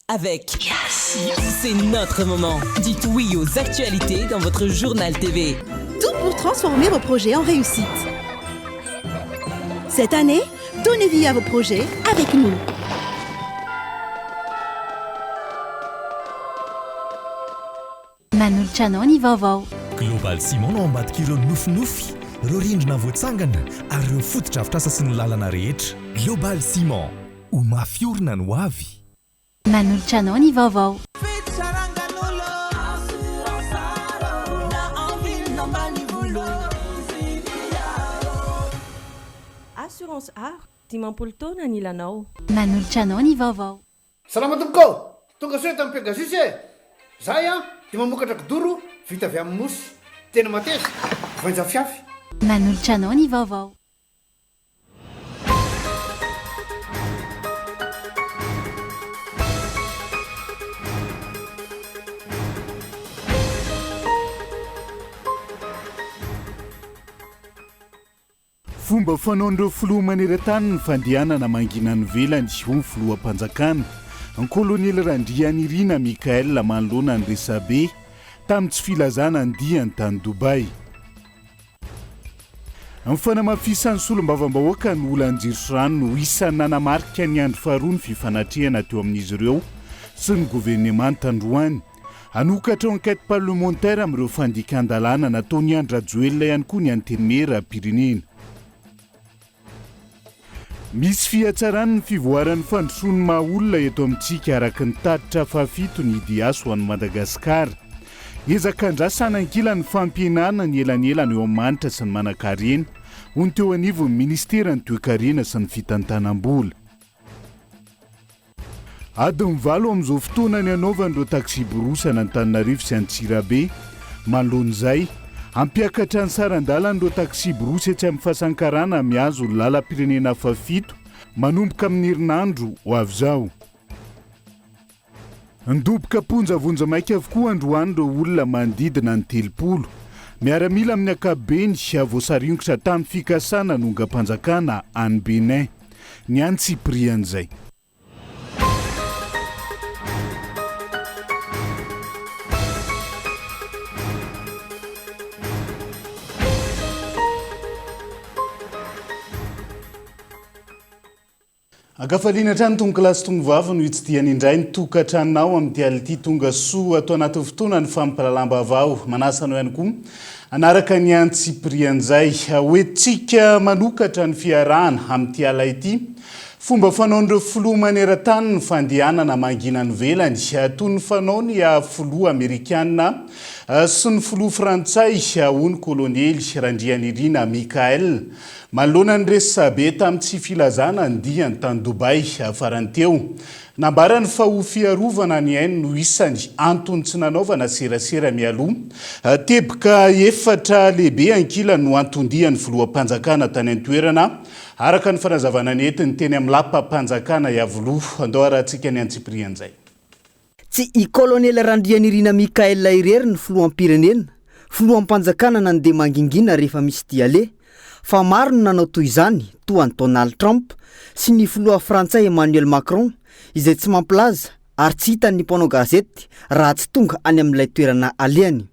Avec Yes C'est notre moment. Dites oui aux actualités dans votre journal TV. Tout pour transformer vos projets en réussite. Cette année, donnez vie à vos projets avec nous. Manolotra anao ny vaovao. Global Ciment no ao ambadik'ireo nofinofy, ireo rindrina voatsangana ary ireo fotodrafitrasa sy ny lalana rehetra. Global Ciment, ho mafy orina ny ho avy. Manolotra anao ny vaovao. Assurance Art, 50 taona anilanao. Manolotra anao ny vaovao. Salama tompoko ô! Tonga soa eto amin'ny Pegasus e! Zahay an dia mamokatra kidoro vita avy amin'ny mousse. Tena mateza, voainja fiafy. Manolotra anao ny vaovao. Fomba fanaon'ireo filoha maneran-tany ny fandehanana mangina any ivelany, hoy ny filoham-panjakana, Kolonely Randrianirina Michaël manoloana ny resabe tamin'ny tsy filazana ny diany tany Dubaï. Ny fanamafisan'ny solombavambahoaka ny olan'ny jiro sy rano no isan'ny nanamarika ny andro faharoa ny fifanatrehana teo amin'izy ireo sy ny governemanta androany. Hanokatra enquête parlementaire amin'ireo fandikan-dalàna nataon'i Andry Rajoelina ihany koa ny Antenimierampirenena. Misy fihatsarany ny fivoaran'ny fandrosoan'ny maha olona eto amintsika araka ny tatitra fahafito ny IDH ho an'i Madagasikara. Ezaka andrasana ankilany ny fampihenana ny elanelana eo amin'ny mahantra sy ny manankarena, hoy ny teo anivon'ny ministeran'ny toekarena sy ny fitantanam-bola. Adiny valo amin'izao fotoana ny hanaovan'ireo taksiborosy an'Antananarivo sy Antsirabe. Manoloana izay, hampiakatra ny saran-dalan'ireo taksiborosy etsy amin'ny Fasankarana mihazo ny lalam-pirenena fahafito manomboka amin'ny herinandro ho avy izao. Nidoboka am-ponja vonjimaika avokoa androany ireo olona manodidina ny 30. Miaramila amin'ny ankapobeny, voasaringotra tamin'ny fikasana hanongam-panjakana any Bénin. Ny antsipirian'izay. Ankafaliana hatrany tompokolahy sy tompovavy no hitsidihana indray ny tokantranonao amin'ity alina ity. Tonga soa ato anatin'ny fotoana ny fampahalalam-baovao. Manasa anao ihany koa hanaraka ny antsipirian'izay. Hoentintsika manokatra ny fiarahana amin'ity ala ity. Fomba fanaon'ireo filoha maneran-tany ny fandehanana mangina any ivelany, toy ny fanaon'ny filoha amerikana sy ny filoha frantsay, hoy ny kolonely Randrianirina Michaël. Manoloana ny resabe tamin'ny tsy filazana ny diany tany Dubaï farany teo, nambarany fa ho fiarovana ny ainy no isany antony tsy nanaovana serasera mialoha. Teboka efatra lehibe ankilany no anton-dian'ny filoham-panjakana tany an-toerana, araka ny fanazavana nentiny teny amin'ny lapam-panjakana Iavoloha. Andao harahantsika ny antsipirian'izay. Tsy i Kolonely Randrianirina Michaël irery ny filoham-pirenena, filoham-panjakana nandeha mangingina rehefa misy dia aleha, fa maro no nanao toy izany toa an'i Donald Trump sy ny filoha frantsay Emmanuel Macron izay tsy mampilaza ary tsy hitan'ny mpanao gazety raha tsy tonga any amin'ilay toerana alehany.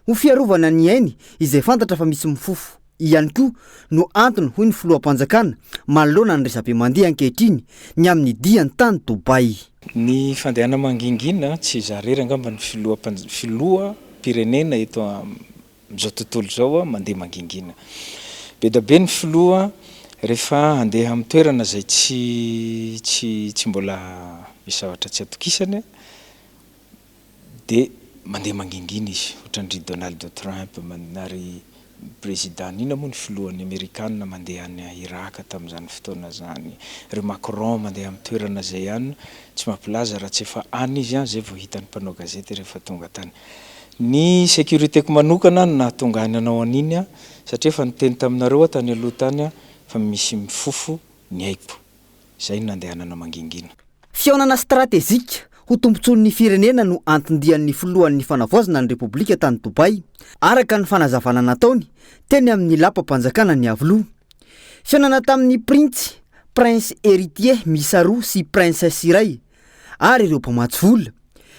Ho fiarovana ny ainy izay fantatra fa misy mifofo ihany koa no antony hoy ny filoham-panjakana manoloana ny resabe mandeha ankehitriny ny amin'ny diany tany Dubaï. Ny fandehana mangingina, tsy izaho irery angamba ny filoham-panj filoham-pirenena eto amin'izao tontolo izao mandeha mangingina. Be dia be ny filoha rehefa handeha amin'ny toerana izay tsy tsy tsy mbola misy zavatra tsy atokisany Dia mandeha mangingina izy, ohatran-dry Donald Trump, na ry Président inona moa ny filohan'ny Amerikana mandeha any Irak tamin'izany fotoana izany, ry Macron mandeha amin'ny toerana izay any, tsy mampilaza raha tsy efa any izy an, izay vao hitan'ny mpanao gazety rehefa tonga tany. Ny sécurité-ko manokana no nahatonga ahy nanao an'iny an, satria efa niteny taminareo aho tany aloha tany an, fa misy mifofo ny aiko. Izay no nandehanana mangingina. Fihaonana stratejika ho tombontsoan'ny firenena no anton-dian'ny filohan'ny Fanavaozana ny Repoblika tany Dubaï, araka ny fanazavana nataony teny amin'ny lapam-panjakana Iavoloha. Fihaonana tamin'ny printsy, prince héritier miisa roa sy princesse iray. ary ireo mpamatsy vola.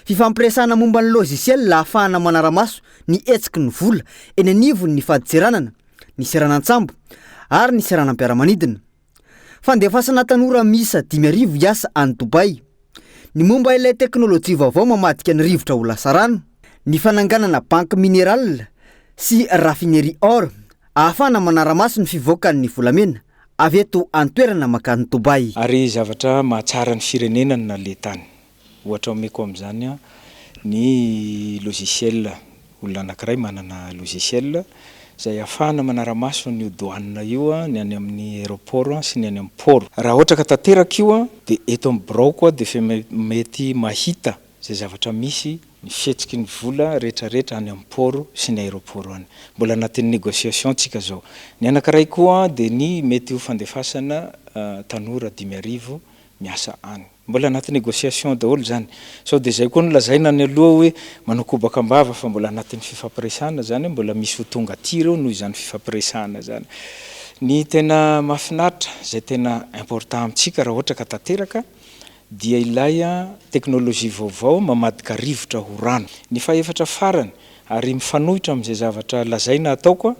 Fifampiresahana momba ny logiciel ahafahana manara-maso ny hetsiky ny vola eny anivon'ny fadintseranana, ny seranan-tsambo ary ny seranam-piaramanidina. Fandefasana tanora miisa 5000 hiasa any Dubaï. Ny momba ilay teknolojia vaovao mamadika ny rivotra ho lasa rano. Ny fananganana banque minérale sy raffinerie or ahafahana manara-maso ny fivoakan'ny volamena avy eto an-toerana mankany Dubaï. Ary zavatra mahatsara ny firenena no naleha tany. Ohatra omeko amin'izany ny logiciel, olona anankiray manana logiciel izay ahafahana manara-maso an'io douane io, ny any amin'ny aéroport sy ny any amin'ny port. Raha ohatra ka tanteraka io dia eto amin'ny biraoko aho dia efa mety mahita izay zavatra misy, ny fihetsiky ny vola rehetrarehetra any amin'ny port sy ny aéroport any. Mbola anatin'ny négociation tsika izao. Ny anankiray koa dia ny mety ho fandefasana tanora 5000 miasa any. Mbola anaty négociation daholo izany. Sao dia izay koa no lazaina any aloha hoe manao kobaka am-bava fa mbola anatin'ny fifampiresahana izany, mbola misy ho tonga aty ireo noho izany fifampiresahana izany. Ny tena mahafinaritra, izay tena important amintsika raha ohatra ka tanteraka dia ilay teknolojia vaovao mamadika rivotra ho rano. Ny fahefatra farany ary mifanohitra amin'izay zavatra lazaina ataoko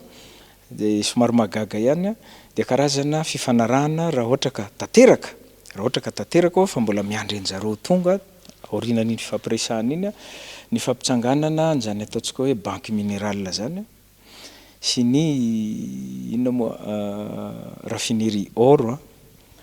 Dia somary mahagaga ihany, dia karazana fifanarahana raha ohatra ka tanteraka, raha ohatra ka tanteraka fa mbola miandry an-jareo ho tonga aorianan'iny fifampiresahana iny, ny fampitsanganana an'izany ataontsika hoe banque minérale izany sy ny inona moa raffinerie or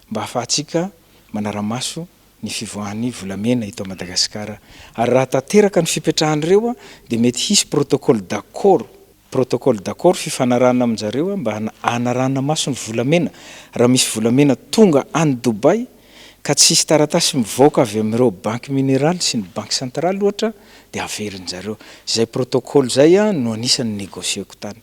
mba ahafahantsika manara-maso ny fivoahan'ny volamena eto Madagasikara. Ary raha tanteraka ny fipetrahan'ireo dia mety hisy protocole d'accord Protocole d'accord, fifanarahana amin-jareo mba hanarahana maso ny volamena, raha misy volamena tonga any Dubaï ka tsisy taratasy mivoaka avy amin'ireo banky mineraly sy ny banky centrale ohatra dia averin-jareo. Izay protocole izay no anisan'ny negocier-ko tany.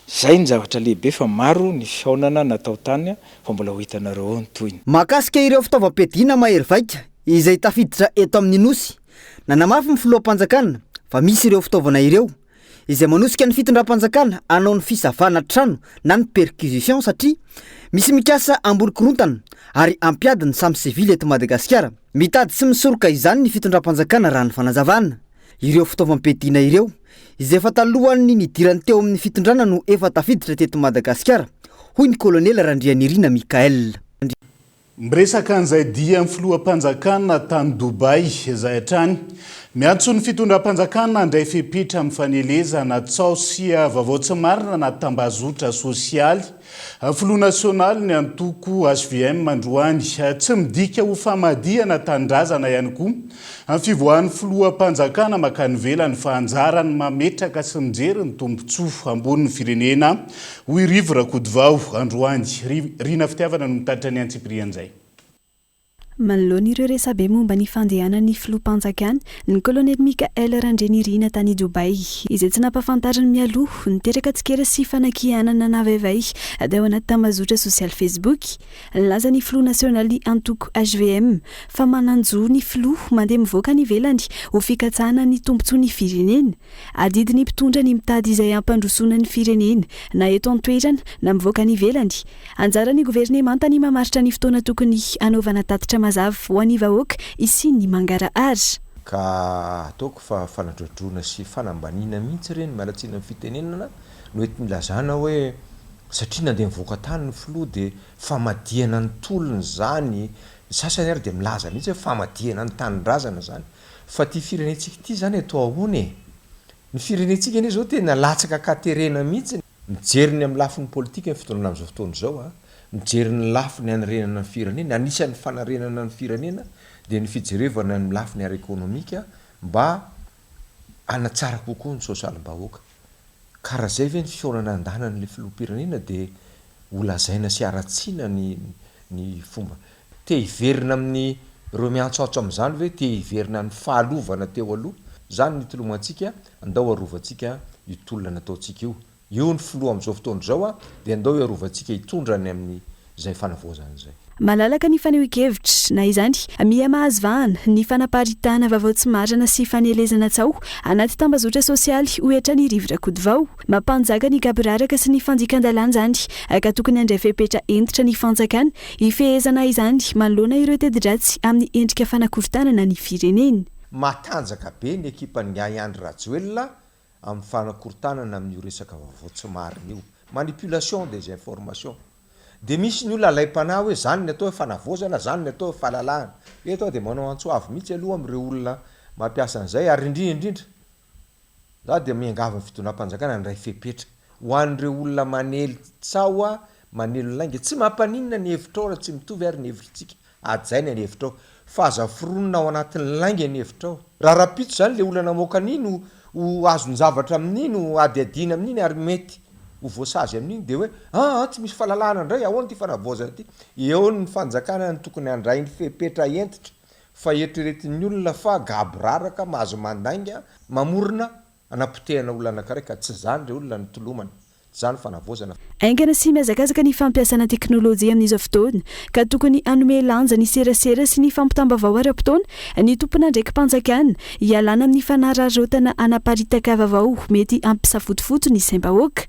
Izay ny zavatra lehibe fa maro ny fihaonana natao tany fa mbola ho hitanareo ao ny tohiny. Mahakasika ireo fitaovam-piadiana mahery vaika izay tafiditra eto amin'ny Nosy, nanamafy ny filoham-panjakana fa misy ireo fitaovana ireo izay manosika ny fitondram-panjakana hanao ny fisavana trano na ny perquisition satria misy mikasa hamboly korontana ary hampiady ny samy sivily eto Madagasikara. Mitady sy misoroka izany ny fitondram-panjakana raha ny fanazavana. Ireo fitaovam-piadiana ireo, izay efa talohan'ny nidirany teo amin'ny fitondrana no efa tafiditra teto Madagasikara, hoy ny kolonely Randrianirina Michaël. Miresaka an'izay dian'ny filoham-panjakana tany Dubaï izay hatrany. Miantso ny fitondram-panjakana handray fepetra amin'ny fanelezana tsaho sy vaovao tsy marina anaty tambazotra sosialy. Filoha nasionaly ny antoko hvm androany. Tsy midika ho famadihana tanindrazana ihany koa ny fivoahan'ny filoham-panjakana mankany ivelany fa anjarany mametraka sy mijery ny tombontsoa ambonin'ny firenena Hoy Rivo Rakotovao androany. Rina Fitiavana no mitatitra ny antsipirian'izay. Manoloana ireo resabe momba ny fandehanan'ny filoham-panjakana, ny kolonely Michaël Randrianirina tany Dubaï, izay tsy nampahafantariny mialoha, niteraka tsikera sy fanakianana navaivay tao anaty tambazotra sosialy Facebook. Nilaza ny filoha nasionalin'ny antoko hvm fa manan-jo ny filoha mandeha mivoaka any ivelany ho fikatsahana ny tombontsoan'ny firenena. Adidin'ny mpitondra ny mitady izay hampandrosoana ny firenena, na eto an-toerana na mivoaka any ivelany. Anjaran'ny governemanta ny mamaritra ny fotoana tokony hanaovana tatitra mazava ho an'ny vahoaka hisian'ny mangarahara. Ka ataoko fa fanadroadroana sy fanambaniana mihitsy ireny, miala tsiny amin'ny fitenenana, no enti-milazana hoe satria nandeha nivoaka tany ny filoha dia famadihana ny tolona izany, ny sasany ary dia milaza mihitsy hoe famadihana ny tanindrazana izany. Fa ty firenentsika ity zany atao ahoana e? Ny firenentsika anie zao tena latsaka an-katerena mihitsy. Mijery ny amin'ny lafiny politika ny fitondrana amin'izao fotoana izao a, mijery ny lafiny hanorenana ny firenena, anisan'ny fanarenana ny firenena dia ny fijerevana ny lafiny ara-ekonomika mba hanatsara kokoa ny sosialim-bahoaka. Ka raha zay ve ny fihaonana andanan'ilay filoham-pirenena dia ho lazaina sy haratsiana ny ny fomba. Te hiverina amin'ny ireo miantsoantso amin'izany ve te hiverina amin'ny fahalovana teo aloha? Izany ny itolomantsika, andao arovantsika io tolona nataontsika io. Io ny filoha amin'izao fotoana izao dia andao hiarovantsika hitondra ny amin'ny. Izay fanavaozana izay. Malalaka ny fanehoan-kevitra, na izany, miha mahazo vahana ny fanaparitahana vaovao tsy marina sy fanelezana tsaho anaty tambazotra sosialy, hoy hatrany i Rivo Rakotovao. Mampanjaka ny gaboraraka sy ny fandikan-dalàna izany ka tokony handray fepetra hentitra ny fanjakana hifehezana izany manoloana ireo teti-dratsy amin'ny endrika fanakorontanana ny firenena. Matanjaka be ny ekipan'ingahy Andry Rajoelina amin'ny fanakorontanana amin'io resaka vaovao tsy marina io, manipulation des informations. Dia misy ny olona alaim-panahy hoe zany ny atao hoe fanavaozana, zany ny atao hoe fahalalahana. Eto aho dia manao antso avo mihitsy aloha amin'ireo olona mampiasa an'izay ary indrindra indrindra za dia miangavy ny fitondram-panjakana handray fepetra ho an'ireo olona manely tsaho, manely lainga. Tsy mampaninona ny hevitrao raha tsy mitovy ary ny hevitritsika. Hajaina ny hevitrao. Fa aza foronina ao anatin'ny lainga ny hevitrao. Raha rahampitso izany ilay olona namoaka an'iny ho ho azon-javatra amin'iny, ho hadihadiana amin'iny ary mety ho voasazy amin'iny dia hoe aa tsy misy fahalalahana indray, ahoana ity fanavaozana ity? Eo ny fanjakana no tokony handray ny fepetra hentitra fa eritreretin'ny olona fa gaboraraka, mahazo mandainga, mamorona hanapotehana olona anankiray ka tsy izany re olona no tolomana. Izany fanavaozana. Haingana sy mihazakazaka ny fampiasana teknolojia amin'izao fotoana ka tokony hanome lanja ny serasera sy ny fampitam-baovao ara-potoana ny tompon'andraiki-panjakana hialana amin'ny fanararaotana hanaparitaka vaovao mety hampisafotofoto ny saim-bahoaka.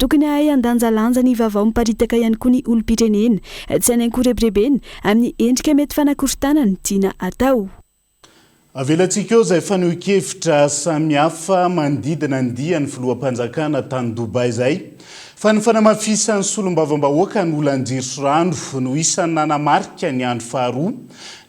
Tokony hahay handanjalanja ny vaovao miparitaka ihany koa ny olom-pirenena tsy any an-korebirebena amin'ny endrika mety fanakorontanana tiana atao. Avelantsika eo izay fanehoan-kevitra samihafa manodidina ny dian'ny filoham-panjakana tany Dubaï izay, fa ny fanamafisan'ny solombavambahoaka ny olan'ny jiro sy rano no isan'ny nanamarika ny andro faharoa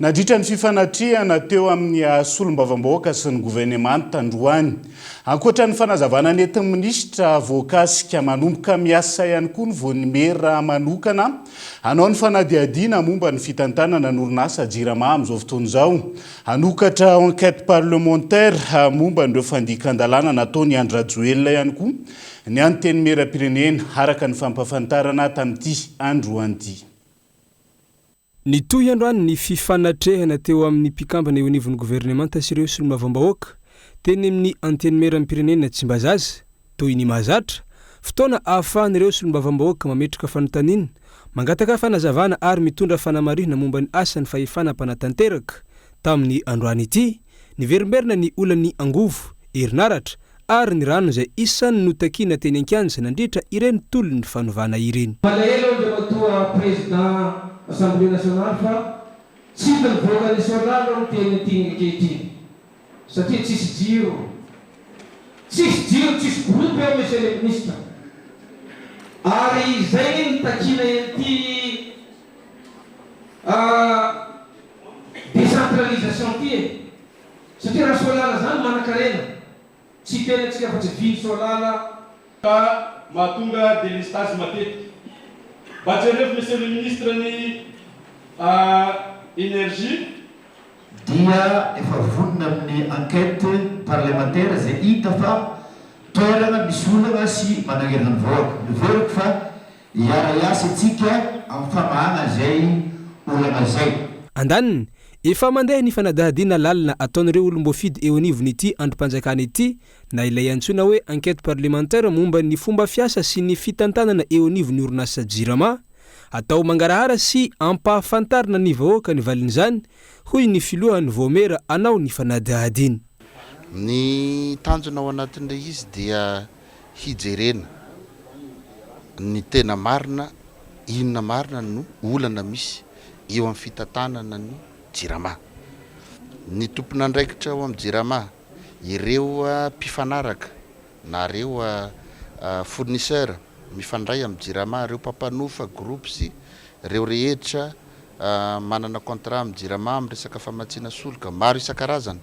nandritra ny fifanatrehana teo amin'ny solombavambahoaka sy ny governemanta androany. Ankoatra ny fanazavana nentin'ny minisitra voakasika, manomboka miasa ihany koa ny voanimera manokana Hanao ny fanadihadiana momba ny fitantanana ny orinasa Jirama amin'izao fotoana izao. Hanokatra enquête parlementaire momba an'ireo fandikan-dalàna nataon'i Andry Rajoelina ihany koa ny Antenimierampirenena, araka ny fampahafantarana tamin'ity androany ity. Nitohy androany ny fifanatrehana teo amin'ny mpikambana eo anivon'ny governemanta sy ireo solombavambahoaka teny amin'ny Antenimierampirenena Tsimbazaza. Toy ny mahazatra, fotoana ahafahan'ireo solombavambahoaka mametraka fanontaniana, mangataka fanazavana ary mitondra fanamarihana momba ny asan'ny fahefana mpanatanteraka. Tamin'ny androany ity, niverimberina ny olan'ny angovo, herinaratra ary ny rano izay isan'ny notakiana teny an-kianja nandritra ireny tolon'ny fanovana ireny. Malahelo Andriamatoa Président Assemblée Nationale fa tsy hita nivoaka ny Soalala ny teny antingy ankehitriny. Satria tsisy jiro. Tsisy jiro, tsisy groupe eo Monsieur le Ministre. Ary izay anie no takianay an'ity décentralisation ity e. Satria raha Soalala zany manankarena, tsy hiteny antsika fa tsy vily Soalala. Ka mahatonga délestage matetika. Mba jerevo Monsieur le Ministre ny énergie. dia efa vonona amin'ny enquête parlementaire izay hita fa toerana misy olana sy manahirana ny vahoaka. Noheveriko fa hiara-hiasa isika amin'ny famahana izay olana izay. Andaniny, efa mandeha ny fanadihadiana lalina ataon'ireo olom-boafidy eo anivon'ity andrim-panjakana ity na ilay antsoina hoe enquête parlementaire momba ny fomba fiasa sy ny fitantanana eo anivon'ny orinasa Jirama. Atao mangarahara sy ampahafantarina ny vahoaka ny valin'izany, hoy ny filohan'ny vaomiera hanao ny fanadihadiana. Ny tanjona ao anatin'ilay izy dia hijerena ny tena marina, inona marina no olana misy eo amin'ny fitantanana ny Jirama. Ny tompon'andraikitra ao amin'ny Jirama, ireo mpifanaraka na ireo fournisseur mifandray amin'ny Jirama, ireo mpampanofa groupe sy ireo rehetra manana contrat amin'ny Jirama amin'ny resaka famatsiana solika maro isan-karazany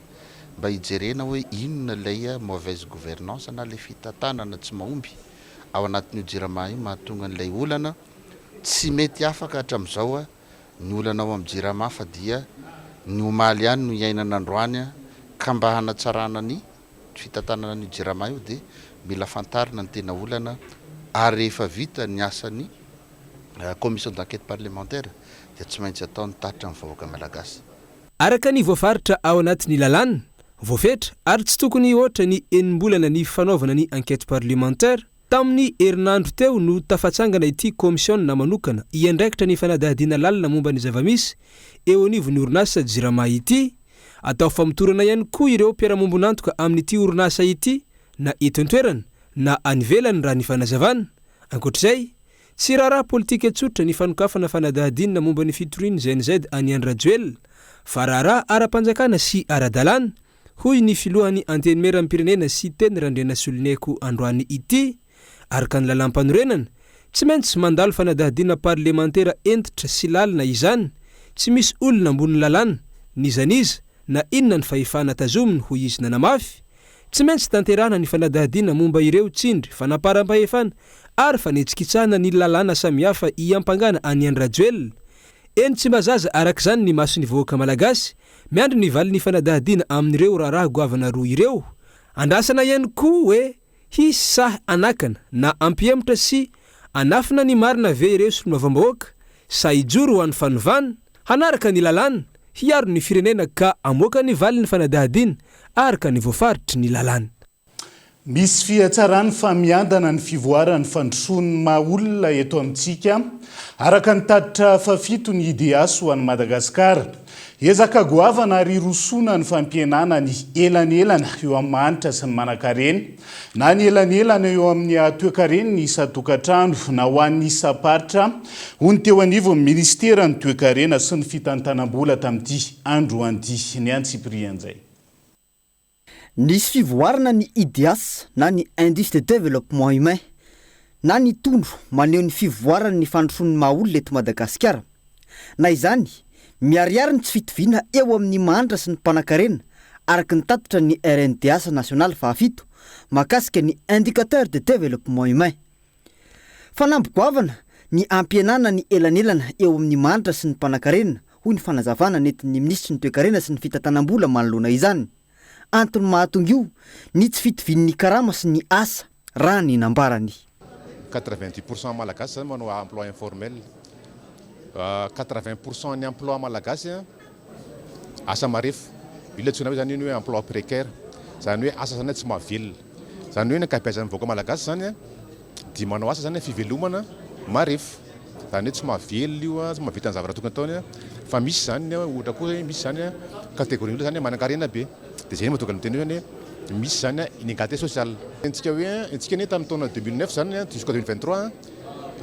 mba hijerena hoe inona ilay mauvaise gouvernance na ilay fitantanana tsy mahomby ao anatin'io Jirama io mahatonga an'ilay olana tsy mety afaka hatramin'izao ny olana ao amin'ny Jirama fa dia ny omaly ihany no iainana androany ka mba hanatsarana ny fitantanana an'io Jirama io dia mila fantarina ny tena olana ary rehefa vita ny asan'ny commission d'enquête parlementaire dia tsy maintsy atao ny tatitra amin'ny vahoaka malagasy. Araka ny voafaritra ao anatin'ny lalàna, voafetra ary tsy tokony hihoatra ny enim-bolana ny fanaovana ny enquête parlementaire. Tamin'ny herinandro teo no tafatsangana ity kaomisiona manokana hiandraikitra ny fanadihadiana lalina momba ny zava-misy eo anivon'ny orinasa Jirama ity. Atao famotorana ihany koa ireo mpiara-mombon'antoka amin'ity orinasa ity na eto an-toerana na any ivelany raha ny fanazavana. Ankoatra izay, tsy raharaha politika tsotra ny fanokafana fanadihadiana momba ny fitorian'ny GNZ an'i Andry Rajoelina fa raharaha ara-panjakana sy ara-dalàna, hoy ny filohan'ny Antenimierampirenena Siteny Randrianasoloniaiko androany ity. Araka ny lalàmpanorenana, tsy maintsy mandalo fanadihadiana parlemantera hentitra sy lalina izany, tsy misy olona ambonin'ny lalàna, n'iza n'iza, na inona ny fahefana tazominy, hoy izy nanamafy. Tsy maintsy tanterahana ny fanadihadiana momba ireo tsindry, fanaparam-pahefana ary fanitsikitsahana ny lalàna samihafa hiampangana an'i Andry Rajoelina. Eny Tsimbazaza araka izany ny mason'ny vahoaka malagasy, miandry ny valin'ny fanadihadiana amin'ireo raharaha goavana roa ireo. Andrasana ihany koa hoe hisy sahy hanakana na hampihemotra sy hanafina ny marina ve ireo solombavambahoaka sa hijoro ho an'ny fanovana, hanaraka ny lalàna, hiaro ny firenena ka hamoaka ny valin'ny fanadihadiana araka ny voafaritry ny lalàna. Misy fihatsarany fa miadana ny fivoaran'ny fandrosoan'ny maha olona eto amintsika, araka ny tatitra fahafito ny IDH ho an'i Madagasikara. Ezaka goavana ary hirosoana ny fampihenana ny elanelana eo amin'ny mahantra sy ny manankarena, na ny elanelana eo amin'ny toekaren'ny isan-tokantrano na ho an'ny isam-paritra, hoy ny teo anivon'ny minisiteran'ny Toekarena sy ny fitantanam-bola tamin'ity androany ity. Ny antsipirian'izay. Nisy fivoarana ny IDH na ny Indice de Développement Humain na ny tondro maneho ny fivoaran'ny fandrosoan'ny maha olona eto Madagasikara. Na izany, miharihary ny tsy fitoviana eo amin'ny mahantra sy ny mpanankarena araka ny tatitra ny RNDH nasionaly fahafito mahakasika ny Indicateur de Développement Humain. Fanamby goavana ny hampihenana ny elanelana eo amin'ny mahantra sy ny mpanankarena, hoy ny fanazavana nentin'ny minisitry ny Toekarena sy ny fitantanam-bola manoloana izany. Antony mahatonga io ny tsy fitovian'ny karama sy ny asa, raha ny nambarany. 90 pourcent malagasy zany manao emploi informel. 80 pourcent ny emploi malagasy asa marefo. Io ilay antsoina hoe zany hoe emploi précaire. Zany hoe asa zany tsy mahavelona. Zany hoe ny ankabeazan'ny vahoaka malagasy zany dia manao asa zany fivelomana marefo. Zany hoe tsy mahavelona io, tsy mahavita ny zavatra tokony ataony. Fa misy zany ohatra koa hoe misy zany catégorie olona zany manankarena be. Dia zay no mahatonga ny miteny hoe zany misy zany inégalité sociale. Antsika hoe antsika anie tamin'ny taona 2009 zany jusqu'à 2023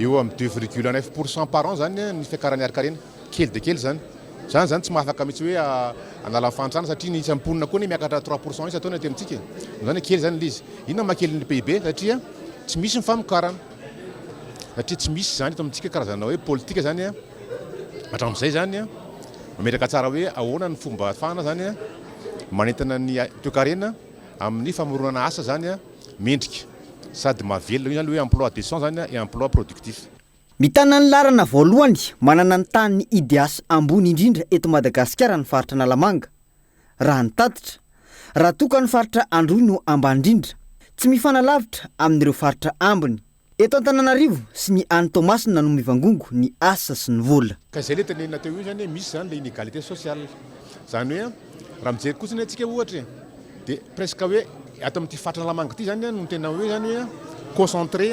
eo amin'ny 2,9 pourcent par an zany ny fiakaran'ny harin-karena. Kely dia kely izany. Izany izany tsy mahafaka mihitsy hoe hanala ny fahantrana satria ny isan'ny mponina koa anie miakatra 3% isan-taona aty amintsika e. Noho izany kely izany ilay izy. Inona no mahakely ny PIB? Satria tsy misy ny famokarana. Satria tsy misy izany eto amintsika karazana hoe politika izany hatramin'izay izany mametraka tsara hoe ahoana ny fomba ahafahana izany manentana ny toekarena amin'ny famoronana asa izany mendrika sady mahavelona. Io izany ilay hoe emploi décent izany et emploi productif. Mitana ny laharana voalohany manana ny tahan'ny IDH ambony indrindra eto Madagasikara ny faritra Analamanga, raha ny tatitra. Raha toa ka ny faritra Androy no ambany indrindra, tsy mifanalavitra amin'ireo faritra ambiny. Eto Antananarivo sy ny any Toamasina no mivangongo ny asa sy ny vola. Ka izay ilay tenenina teo io izany hoe misy izany ilay inégalité sociale. Izany hoe raha mijery kotsiny antsika ohatra e, dia presque hoe ato amin'ity faritra Analamanga ity izany no tena hoe izany hoe concentré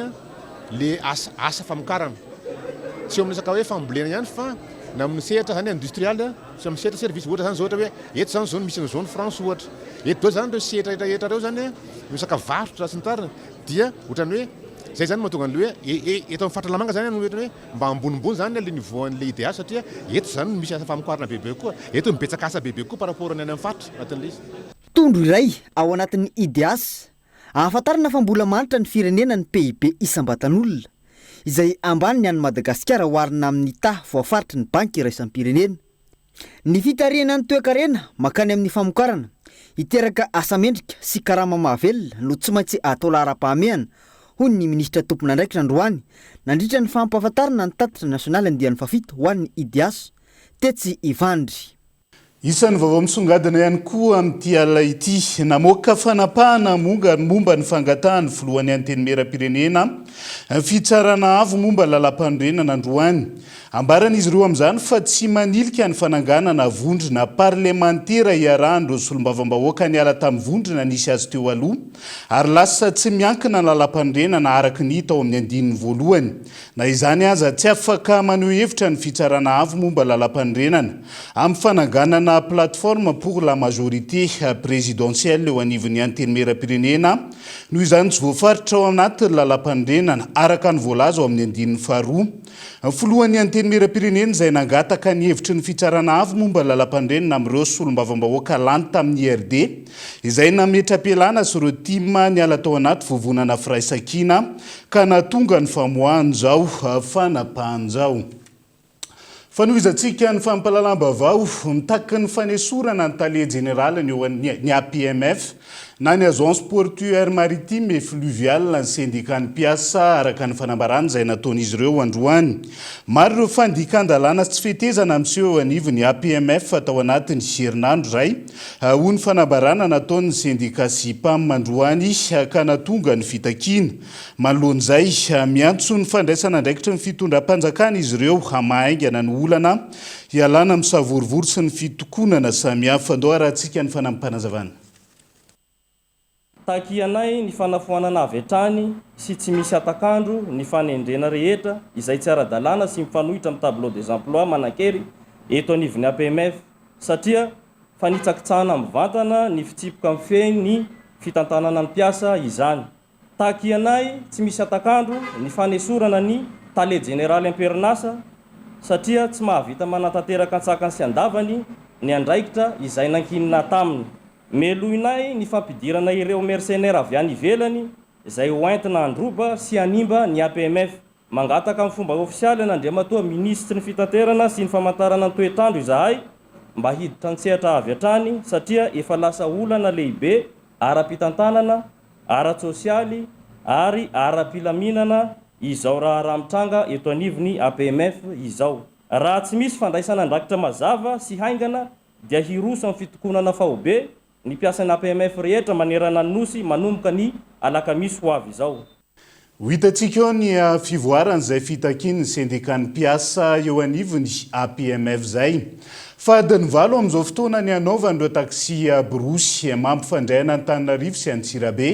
le asa asa famokarana. Tsy eo amin'ny resaka hoe fambolena ihany fa na amin'ny sehatra izany industrial sy amin'ny sehatra service. Ohatra izany izao ohatra hoe eto izany izao no misy an'izao ny France ohatra. Eto daholo izany ireo sehatra rehetra rehetra ireo izany resaka varotra sy ny tariny dia ohatran'ny hoe izay izany no mahatonga an'ilay hoe eto amin'ny faritra Analamanga izany no ohatran'ny hoe mba ambonimbony izany ilay niveau an'ilay IDH satria eto izany no misy asa famokarana bebe kokoa, eto no betsaka asa bebe kokoa par rapport ny any amin'ny faritra anatin'ilay izy. Tondro iray ao anatin'ny IDH ahafantarana fa mbola mahantra ny firenena ny PIB isam-batan'olona, izay ambany ny an'i Madagasikara oharina amin'ny taha voafaritry ny Banky iraisam-pirenena. Ny fitarihana ny toekarena mankany amin'ny famokarana, hiteraka asa mendrika sy karama mahavelona no tsy maintsy atao laharam-pahamehana, hoy ny minisitra tompon'andraikitra androany nandritra ny fampahafantarana ny tatitra nasionaly andiany fahafito ho an'ny IDH, tetsy Ivandry. Isan'ny vaovao misongadina ihany koa amin'ity alina ity, namoaka fanapahana monga momba ny fangatahan'ny filohan'ny Antenimierampirenena fitsarana avo momba ny lalàmpanorenana androany. Ambaran'izy ireo amin'izany fa tsy manilika ny fananganana vondrona parlemantera iarahan'ireo solombavambahoaka niala tamin'ny vondrona nisy azy teo aloha ary lasa tsy miankina ny lalàmpanorenana araka ny hita ao amin'ny andininy voalohany. Na izany aza, tsy afaka maneho hevitra ny Fitsarana Avo momba Lalampanorenana amin'ny fananganana Plateforme pour la majorité présidentielle eo anivon'ny Antenimierampirenena, noho izany tsy voafaritra ao anatin'ny Lalampanorenana, araka ny voalaza ao amin'ny andininy faharoa. Filohan'ny Antenimierampirenena izay nangataka ny hevitry ny Fitsarana Avo momba ny Lalampanorenana amin'ireo solombavambahoaka lany tamin'ny IRD, izay nametra-pialana sy ireo tim niala tao anaty vovonana Firaisankina ka nahatonga ny famoahana izao fanapahana izao. Fanohizantsika ny fampahalalam-baovao, mitaky ny fanesorana ny tale jeneraliny eo ny APMF na ny Agence Portuaire Maritime et Fluviale ny sendikan'ny mpiasa araka ny fanambarana izay nataon'izy ireo androany. Maro ireo fandikan-dalàna sy tsy fetezana miseho eo anivon'ny APMF tao anatin'ny herinandro izay hoy ny fanambarana nataon'ny sendika Sipam androany ka nahatonga ny fitakiana. Manoloana izay, miantso ny fandraisana andraikitry ny fitondram-panjakana izy ireo hamaha haingana ny olana hialana amin'ny savorovoro sy ny fitokonana samihafa. Andao harahantsika ny fanampim-panazavana. Takianay ny fanafoanana avy hatrany sy tsy misy hatak'andro ny fanendrena rehetra izay tsy ara-dalàna sy mifanohitra amin'ny tableau des emplois manan-kery eto anivon'ny APMF satria fanitsakitsahana mivantana ny fitsipika mifehy ny fitantanana ny mpiasa izany. Takianay tsy misy hatak'andro ny fanesorana ny Tale Jeneraly am-perinasa satria tsy mahavita manatanteraka an-tsakany sy an-davany ny andraikitra izay nankinina taminy. Melohinay ny fampidirana ireo mercenaires avy any ivelany izay ho entina handroba sy hanimba ny APMF. Mangataka amin'ny fomba ofisialy an'Andriamatoa Minisitry ny Fitaterana sy ny Famantarana ny Toetr'andro izahay mba hiditra an-tsehatra avy hatrany satria efa lasa olana lehibe ara-pitantanana, ara-tsosialy ary ara-pilaminana izao raharaha mitranga eto anivon'ny APMF izao. Raha tsy misy fandraisana andraikitra mazava sy haingana dia hiroso amin'ny fitokonana faobe ny mpiasan'ny APMF rehetra manerana ny Nosy manomboka ny alakamisy ho avy izao. Ho hitantsika eo ny fivoaran'izay fitakian'ny sendikan'ny mpiasa eo anivon'ny APMF izay. Fadiny valo amin'izao fotoana ny hanaovan'ireo taxi-borosy mampifandray an'Antananarivo sy Antsirabe.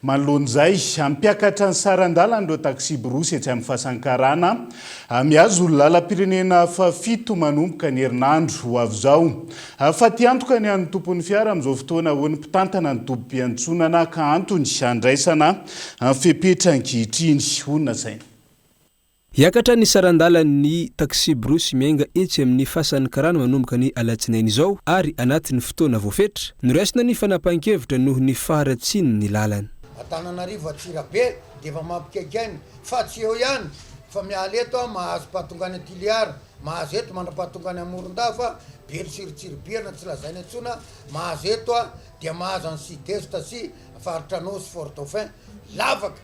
Manoloana izay, hampiakatra ny saran-dalan'ireo taxi-borosy etsy amin'ny Fasankarana mihazo ny lalam-pirenena fahafito manomboka ny herinandro ho avy izao. Fatiantoka ny an'ny tompon'ny fiara amin'izao fotoana hoy ny mpitantana ny tobim-piantsonana ka antony handraisana fepetra ankehitriny, hoy ny nasaina. Hiakatra ny saran-dalan'ny taksiborosy miainga etsy amin'ny Fasan'ny Karana manomboka ny alatsinainy izao ary anatin'ny fotoana voafetra. Noraisina ny fanapahan-kevitra noho ny faharatsian'ny lalana. Antananarivo Antsirabe dia efa mampikaikaina fa tsy eo ihany fa miala eto aho mahazo pahatongany Toliara, mahazo eto mandrapahatonga any Morondava, Belo sy Tsiribihina tsy lazaina intsony, mahazo eto aho dia mahazo any Sud Est sy faritra Anôsy Fort Dauphin, lavaka.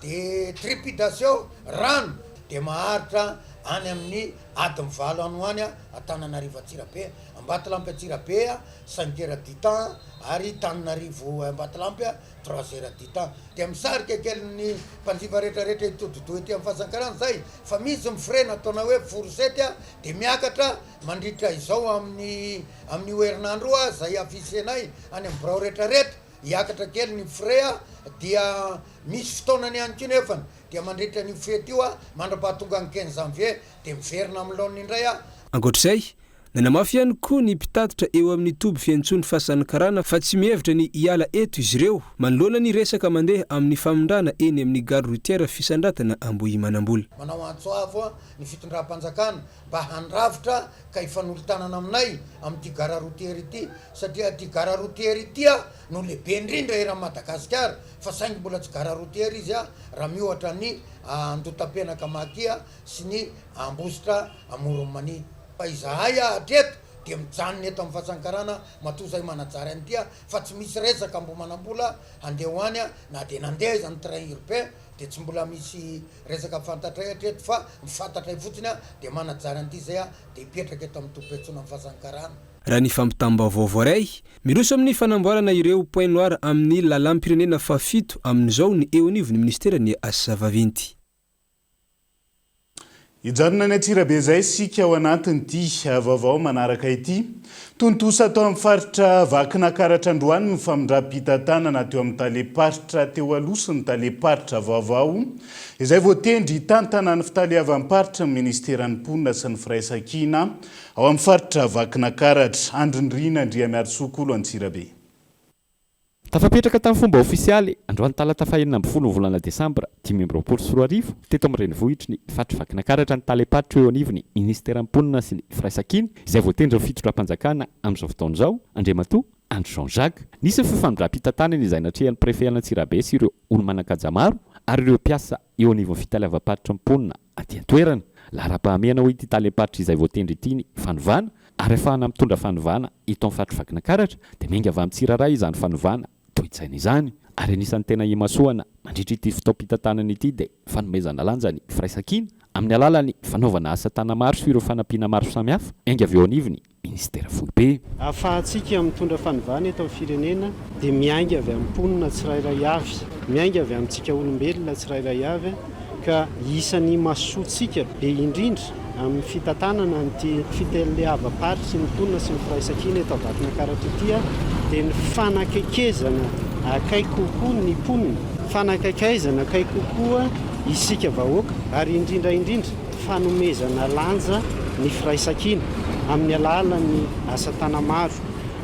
de trepidation, rano, de maharitra any amin'ny adiny valo any ho any Antananarivo Antsirabe, Ambatolampy Antsirabe cinq heures du temps ary Tananarivo Ambatolampy trois heures du temps. Dia misarika kely ny mpanjifa rehetra rehetra hitodi-doha ety amin'ny Fasankarana zay fa misy ny frais nataonay hoe fourchette de miakatra mandritra izao amin'ny amin'io herinandro io zay afficher-nay any amin'ny birao rehetra rehetra. Hiakatra kely ny frais dia misy fotoanany ihany koa nefany dia mandritra an'io fety io mandra-pahatonga ny quinze janvier dia miverina amin'ny laoniny indray. Ankoatra izay, nanamafy ihany koa ny mpitatitra eo amin'ny toby fiantsoan'ny Fasan'ny Karana fa tsy mihevitra ny hiala eto izy ireo manoloana ny resaka mandeha amin'ny famindrana eny amin'ny gare routière Fisandratana Ambohimanambola. Manao antso avo ny fitondram-panjakana mba handrafitra ka hifanolo-tanana aminay amin'ity gara routière ity satria ity gara routière ity no lehibe indrindra eran'i Madagasikara fa saingy mbola tsy gara routière izy raha miohatra ny Andotapenaka Maki sy ny Ambositra Amoron'i Mania. Fa izahay hatreto dia mijanona eto amin'ny Fasankarana matoa izahay manajary an'ity fa tsy misy resaka Ambohimanambola handeha ho any na dia nandeha aiza ny train urbain dia tsy mbola misy resaka fantatray hatreto fa ny fantatray fotsiny dia manajary an'ity izay dia hipetraka eto amin'ny tobim-piantsonan'ny Fasankarana. Raha ny fampitam-baovao voaray, miroso amin'ny fanamboarana ireo points noirs amin'ny lalam-pirenena fahafito amin'izao ny eo anivon'ny minisiteran'ny Asa vaventy. Hijanona any Antsirabe izay isika ao anatin'ity vaovao manaraka ity. Tontosa tao amin'ny faritra Vakinakaratra androany ny famindram-pitantanana teo amin'ny talem-paritra teo aloha sy ny talem-paritra vaovao izay voatendry hitantana ny fitaleavam-paritry ny minisiteran'ny Mponina sy ny Firaisankina ao amin'ny faritra Vakinakaratra. Andry Nirina Andriamiarisoa Kolo Antsirabe. Tafapetraka tamin'ny fomba ofisialy, androany talata faha 16 ny volana desambra 2025, teto amin'ny renivohitry ny faritr'i Vakinakaratra ny talem-paritra eo anivon'ny Ministeran'ny Mponina sy ny Firaisankina, izay voatendrin'ny fitondram-panjakana amin'izao fotoana izao, Andriamatoa Andry Jean Jacques. Nisy ny fifamindram-pitantanana izay natrehan'ny Préfet an'Antsirabe sy ireo olo-manan-kaja maro ary ireo mpiasa eo anivon'ny fitaleavam-paritry ny mponina aty an-toerana. Laharam-pahamehana hoy ity talem-paritra izay voatendry ity ny fanovana ary ahafahana mitondra fanovana eto amin'ny faritr'i Vakinakaratra dia miainga avy amin'ny tsirairay izany fanovana toe-tsaina izany ary anisan'ny tena imasoana mandritra ity fotoam-pitantanana ity dia fanomezana lanja ny firaisankina amin'ny alalan'ny fanaovana asa tana-maro sy ireo fanampiana maro samihafa miainga avy eo anivon'ny Ministera foibe. Ahafahantsika mitondra fanovana eto amin'ny firenena dia miainga avy amin'ny mponina tsirairay avy, miainga avy amintsika olombelona tsirairay avy ka isan'ny imasoantsika be indrindra amin'ny fitantanana an'ity fiteleavam-paritry ny mponina sy ny firaisankina eto Vakinankaratra ity dia ny fanakekezana akaiky kokoa ny mponina, fanakaikaizana akaiky kokoa isika vahoaka ary indrindra indrindra fanomezana lanja ny firaisankina amin'ny alalan'ny asa tana-maro,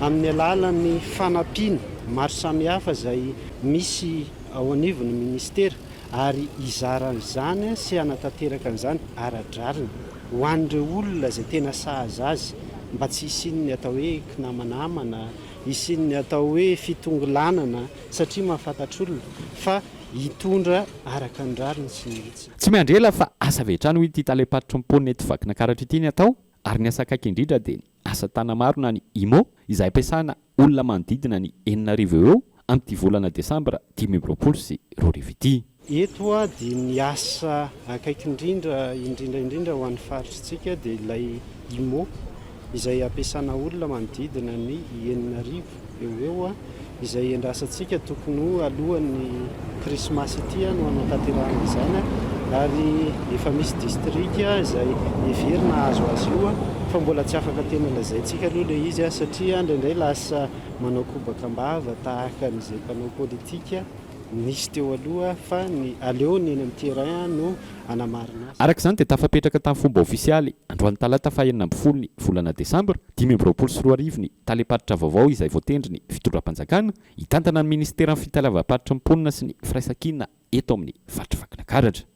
amin'ny alalan'ny fanampiana maro samihafa izay misy ao anivon'ny minisitera ary hizara an'izany sy hanatanteraka an'izany ara-drariny ho an'ireo olona izay tena sahaza azy mba tsy hisian'ny atao hoe kinamanamana, hisian'ny atao hoe fitongilanana satria mahafantatr'olona fa hitondra araka ny rariny sy ny hitsiny. Tsy miandry ela fa asa avy hatrany hoy ity talem-paritry ny mponina eto Vakinakaratra ity ny atao ary ny asa akaiky indrindra dia ny asa tana-maro na ny IMO izay ampiasana olona manodidina ny 6000 eo ho eo amin'ity volana desambra 2025 ity. Eto dia ny asa akaiky indrindra, indrindra indrindra ho an'ny faritritsika dia ilay IMO izay ampiasana olona manodidina ny 6000 eo ho eo izay endrasantsika tokony ho alohan'ny krismasy ity no hanatanterahana izany ary efa misy distrika izay heverina hahazo azy io fa mbola tsy afaka tena lazaintsika aloha ilay izy satria indraindray lasa manao kobaka am-bava tahaka an'izay mpanao politika nisy teo aloha fa ny aleo ny eny amin'ny terrain no hanamarina azy. Araka izany dia tafapetraka tamin'ny fomba ofisialy androany talata faha 16 ny volana desambra 2025 ny talem-paritra vaovao izay voatendry ny fitondram-panjakana hitantana ny minisiteran'ny fitaleavam-paritry ny mponina sy ny firaisankina eto amin'ny faritr'i Vakinakaratra.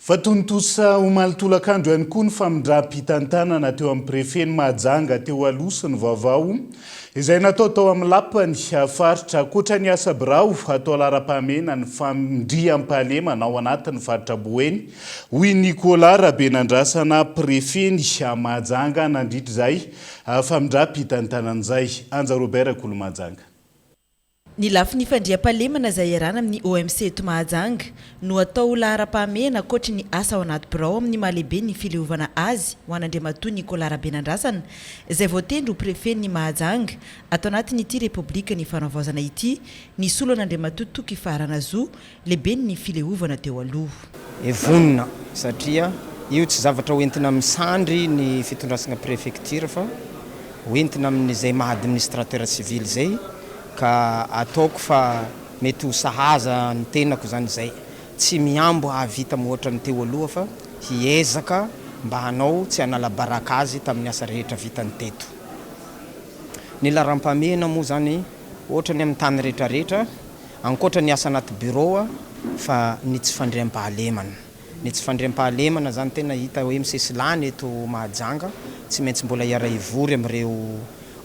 Fa tontosa omaly tolakandro ihany koa ny famindram-pitantanana teo amin'ny prefen'i Mahajanga teo aloha sy ny vaovao izay natao tao amin'ny lapan'ny faritra. Ankoatra ny asa birao, atao laharam-pahamehana ny famindriam-pahalemana ao anatin'ny faritra Boeny, hoy Nicolas Rabenandrasana, prefen'i Mahajanga nandritra izay famindram-pitantanana izay. Anja Robert Rakolomahajanga. Ny lafiny fandriampahalemana izay iarahana amin'ny OMC eto Mahajanga no atao ho laharam-pahamehana ankoatry ny asa ao anaty birao amin'ny maha lehiben'ny fileovana azy ho an'Andriamatoa Nicolas Rabenandrasana izay voatendry ho prefen'i Mahajanga ato anatin'ity Repoblikan'ny Fanavaozana ity nisolo an'Andriamatoa Toky Faharana Zo lehiben'ny fileovana teo aloha. Vonona satria io tsy zavatra hoentina misandry ny fitondrasana prefecture fa hoentina amin'izay maha administrateur civil izay ka ataoko fa mety ho sahaza ny tenako izany izay. Tsy mihambo hahavita mihoatra ny teo aloha fa hiezaka mba hanao tsy hanala baraka azy tamin'ny asa rehetra vitany teto. Ny laharam-pahamehana moa izany ohatra ny amin'ny tany rehetra rehetra ankoatra ny asa anaty bureau fa ny tsy fandriampahalemana. Ny tsy fandriampahalemana zany tena hita hoe misesilany eto Mahajanga, tsy maintsy mbola hiara-hivory amin'ireo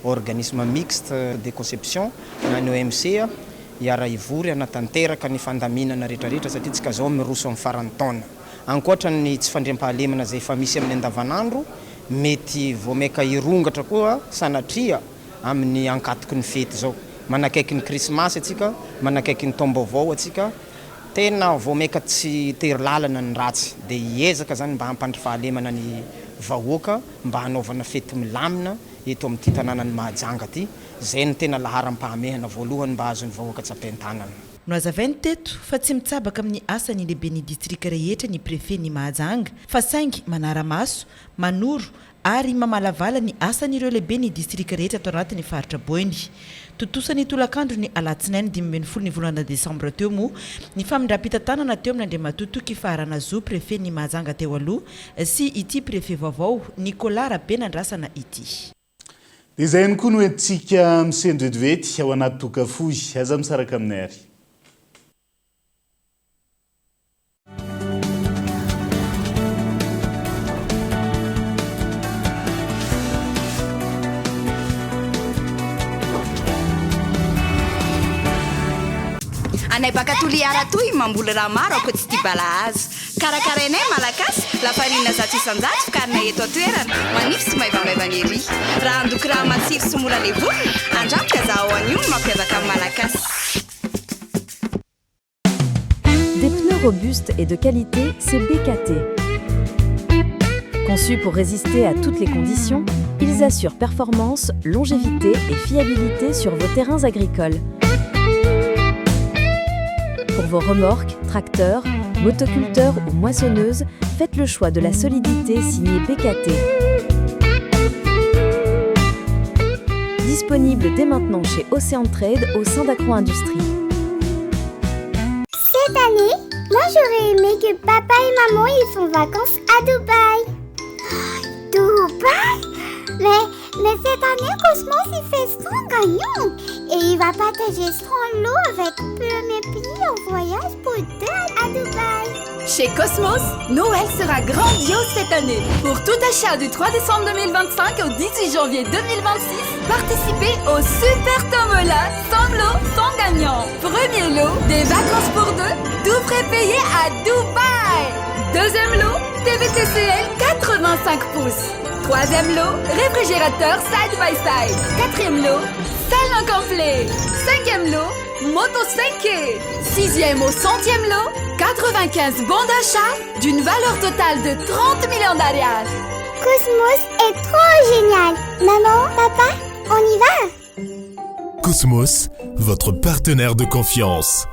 organisme mixte de conception na ny OMC hiara-hivory hanatanteraka ny fandaminana rehetrarehetra satria tsika zao miroso amin'ny faran'ny taona. Ankoatra ny tsy fandriampahalemana izay efa misy amin'ny andavanandro, mety vao maika hirongatra koa sanatria amin'ny ankatoky ny fety zao. Manakaiky ny krismasy antsika, manakaiky ny taom-baovao antsika, Tena vao maika tsy tery lalana ny ratsy dia hiezaka zany mba hampandry fahalemana ny vahoaka mba hanaovana fety milamina eto amin'ity tanànan'i Mahajanga ity. Izay no tena laharam-pahamehana voalohany mba azon'ny vahoaka tsapain-tanana. Nohazavainy teto fa tsy mitsabaka amin'ny asan'ny lehiben'ny distrika rehetra ny prefet-n'i Mahajanga fa saingy manara-maso, manoro ary mamalavala ny asan'ireo lehiben'ny distrika rehetra ato anatin'ny faritra Boeny. Tontosa ny tolakandron'ny alatsinainy 15 ny volana desambra teo moa ny famindram-pitantanana teo amin'Andriamatoa Toky Faharana Zo prefet-n'i Mahajanga teo aloha sy ity prefet vaovao Nicolas Rabenandrasana ity. Dia izay ihany koa no entintsika misento vetivety ao anaty toaka fohy. Aza misaraka aminay ary. Anay baka Toliara toy mamboly raha maro ankoatsy ity balahazo. Karakarainay Malagasy, lafarinina 100% vokarinay eto an-toerana, manify sy maivamaivana ery. Raha handoko raha matsiro sy mora levonina, andramo ka zahao an'io ny mampiavaka ny Malagasy. Des pneus robustes et de qualité, c'est BKT. Conçus pour résister à toutes les conditions, ils assurent performance, longévité et fiabilité sur vos terrains agricoles. Pour vos remorques, tracteurs, motoculteurs ou moissonneuses, faites le choix de la solidité signée BKT. Disponible dès maintenant chez Océan Trade au sein d'Acro Industrie. Cette année, moi j'aurais aimé que papa et maman ils font vacances à Dubaï. Dubaï Mais, mais cette année, Cosmos il fait son gagnant et il va partager son lot avec Premier Pays en voyage pour deux à Dubaï. Chez Cosmos, Noël sera grandiose cette année. Pour tout achat du 3 décembre 2025 au 18 janvier 2026, participez au Super Tombola sans lot, sans gagnant. Premier lot, des vacances pour deux, tout prépayé à Dubaï. Deuxième lot, TVTCL 85 pouces. Troisième lot, réfrigérateur side by side. Quatrième lot, salon complet. Cinquième lot, moto 5 Sixième au centième lot, 95 bons d'achat d'une valeur totale de 30 millions d'ariary. Cosmos est trop génial. Maman, papa, on y va Cosmos, votre partenaire de confiance.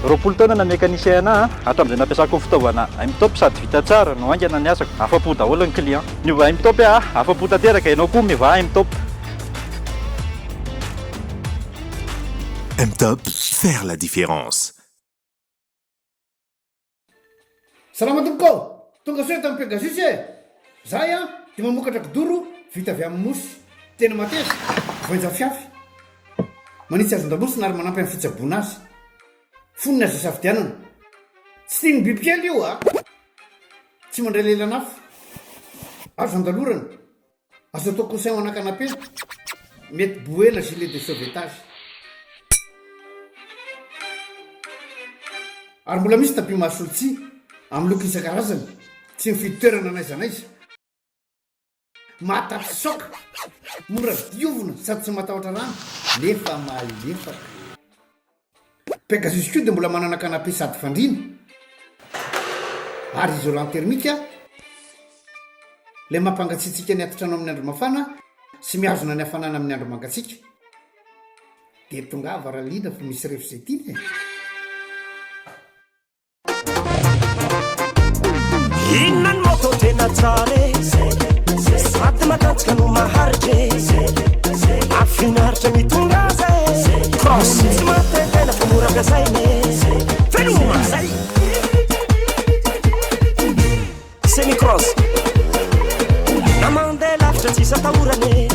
20 taona na mécanicien anahy hatramin'izay nampiasako ny fitaovana M-Top sady vita tsara no haingana ny asako. Afa-po daholo ny client. Niova M-Top aho, afa-po tanteraka ianao koa miova M-Top. M-Top, faire la différence. Salama tompoko ô! Tonga soa eto amin'ny Pegasus e! Zahay an dia mamokatra kidoro vita avy amin'ny mousse. Tena mateza, voainja fiafy. Manitsy hazon-damosina ary manampy amin'ny fitsaboana azy. Fonony azo isafidianana. Tsy tian'ny bibikely io a! Tsy mandray lelan'afo. Azo andalorana. Azo atao coussin ho ana canapé. Mety bouée na gilet de sauvetage. Ary mbola misy tapis mahasolo tsihy, amin'ny loko isan-karazany, tsy mifidy toerana n'aiza n'aiza. Mahatafitsoaka, mora diovina sady tsy matahotra rano nefa malefaka. Pegasus koa dia mbola manana canapé sady fandriana ary isolant thermique ilay mampangatsiatsiaka ny atitrano amin'ny andro mafana sy mihazona ny hafanana amin'ny andro mangatsiaka. Dia tongava Ralina fa misy ref izay tiana e! Inona ny moto tena tsara e? Sady matanjaka no maharitra e. Mahafinaritra mitondra azy e. Cross tsy mahatentena fa mora ampiasaina e. Veloma zay. Semi cross na mandeha lavitra tsisy atahorana e.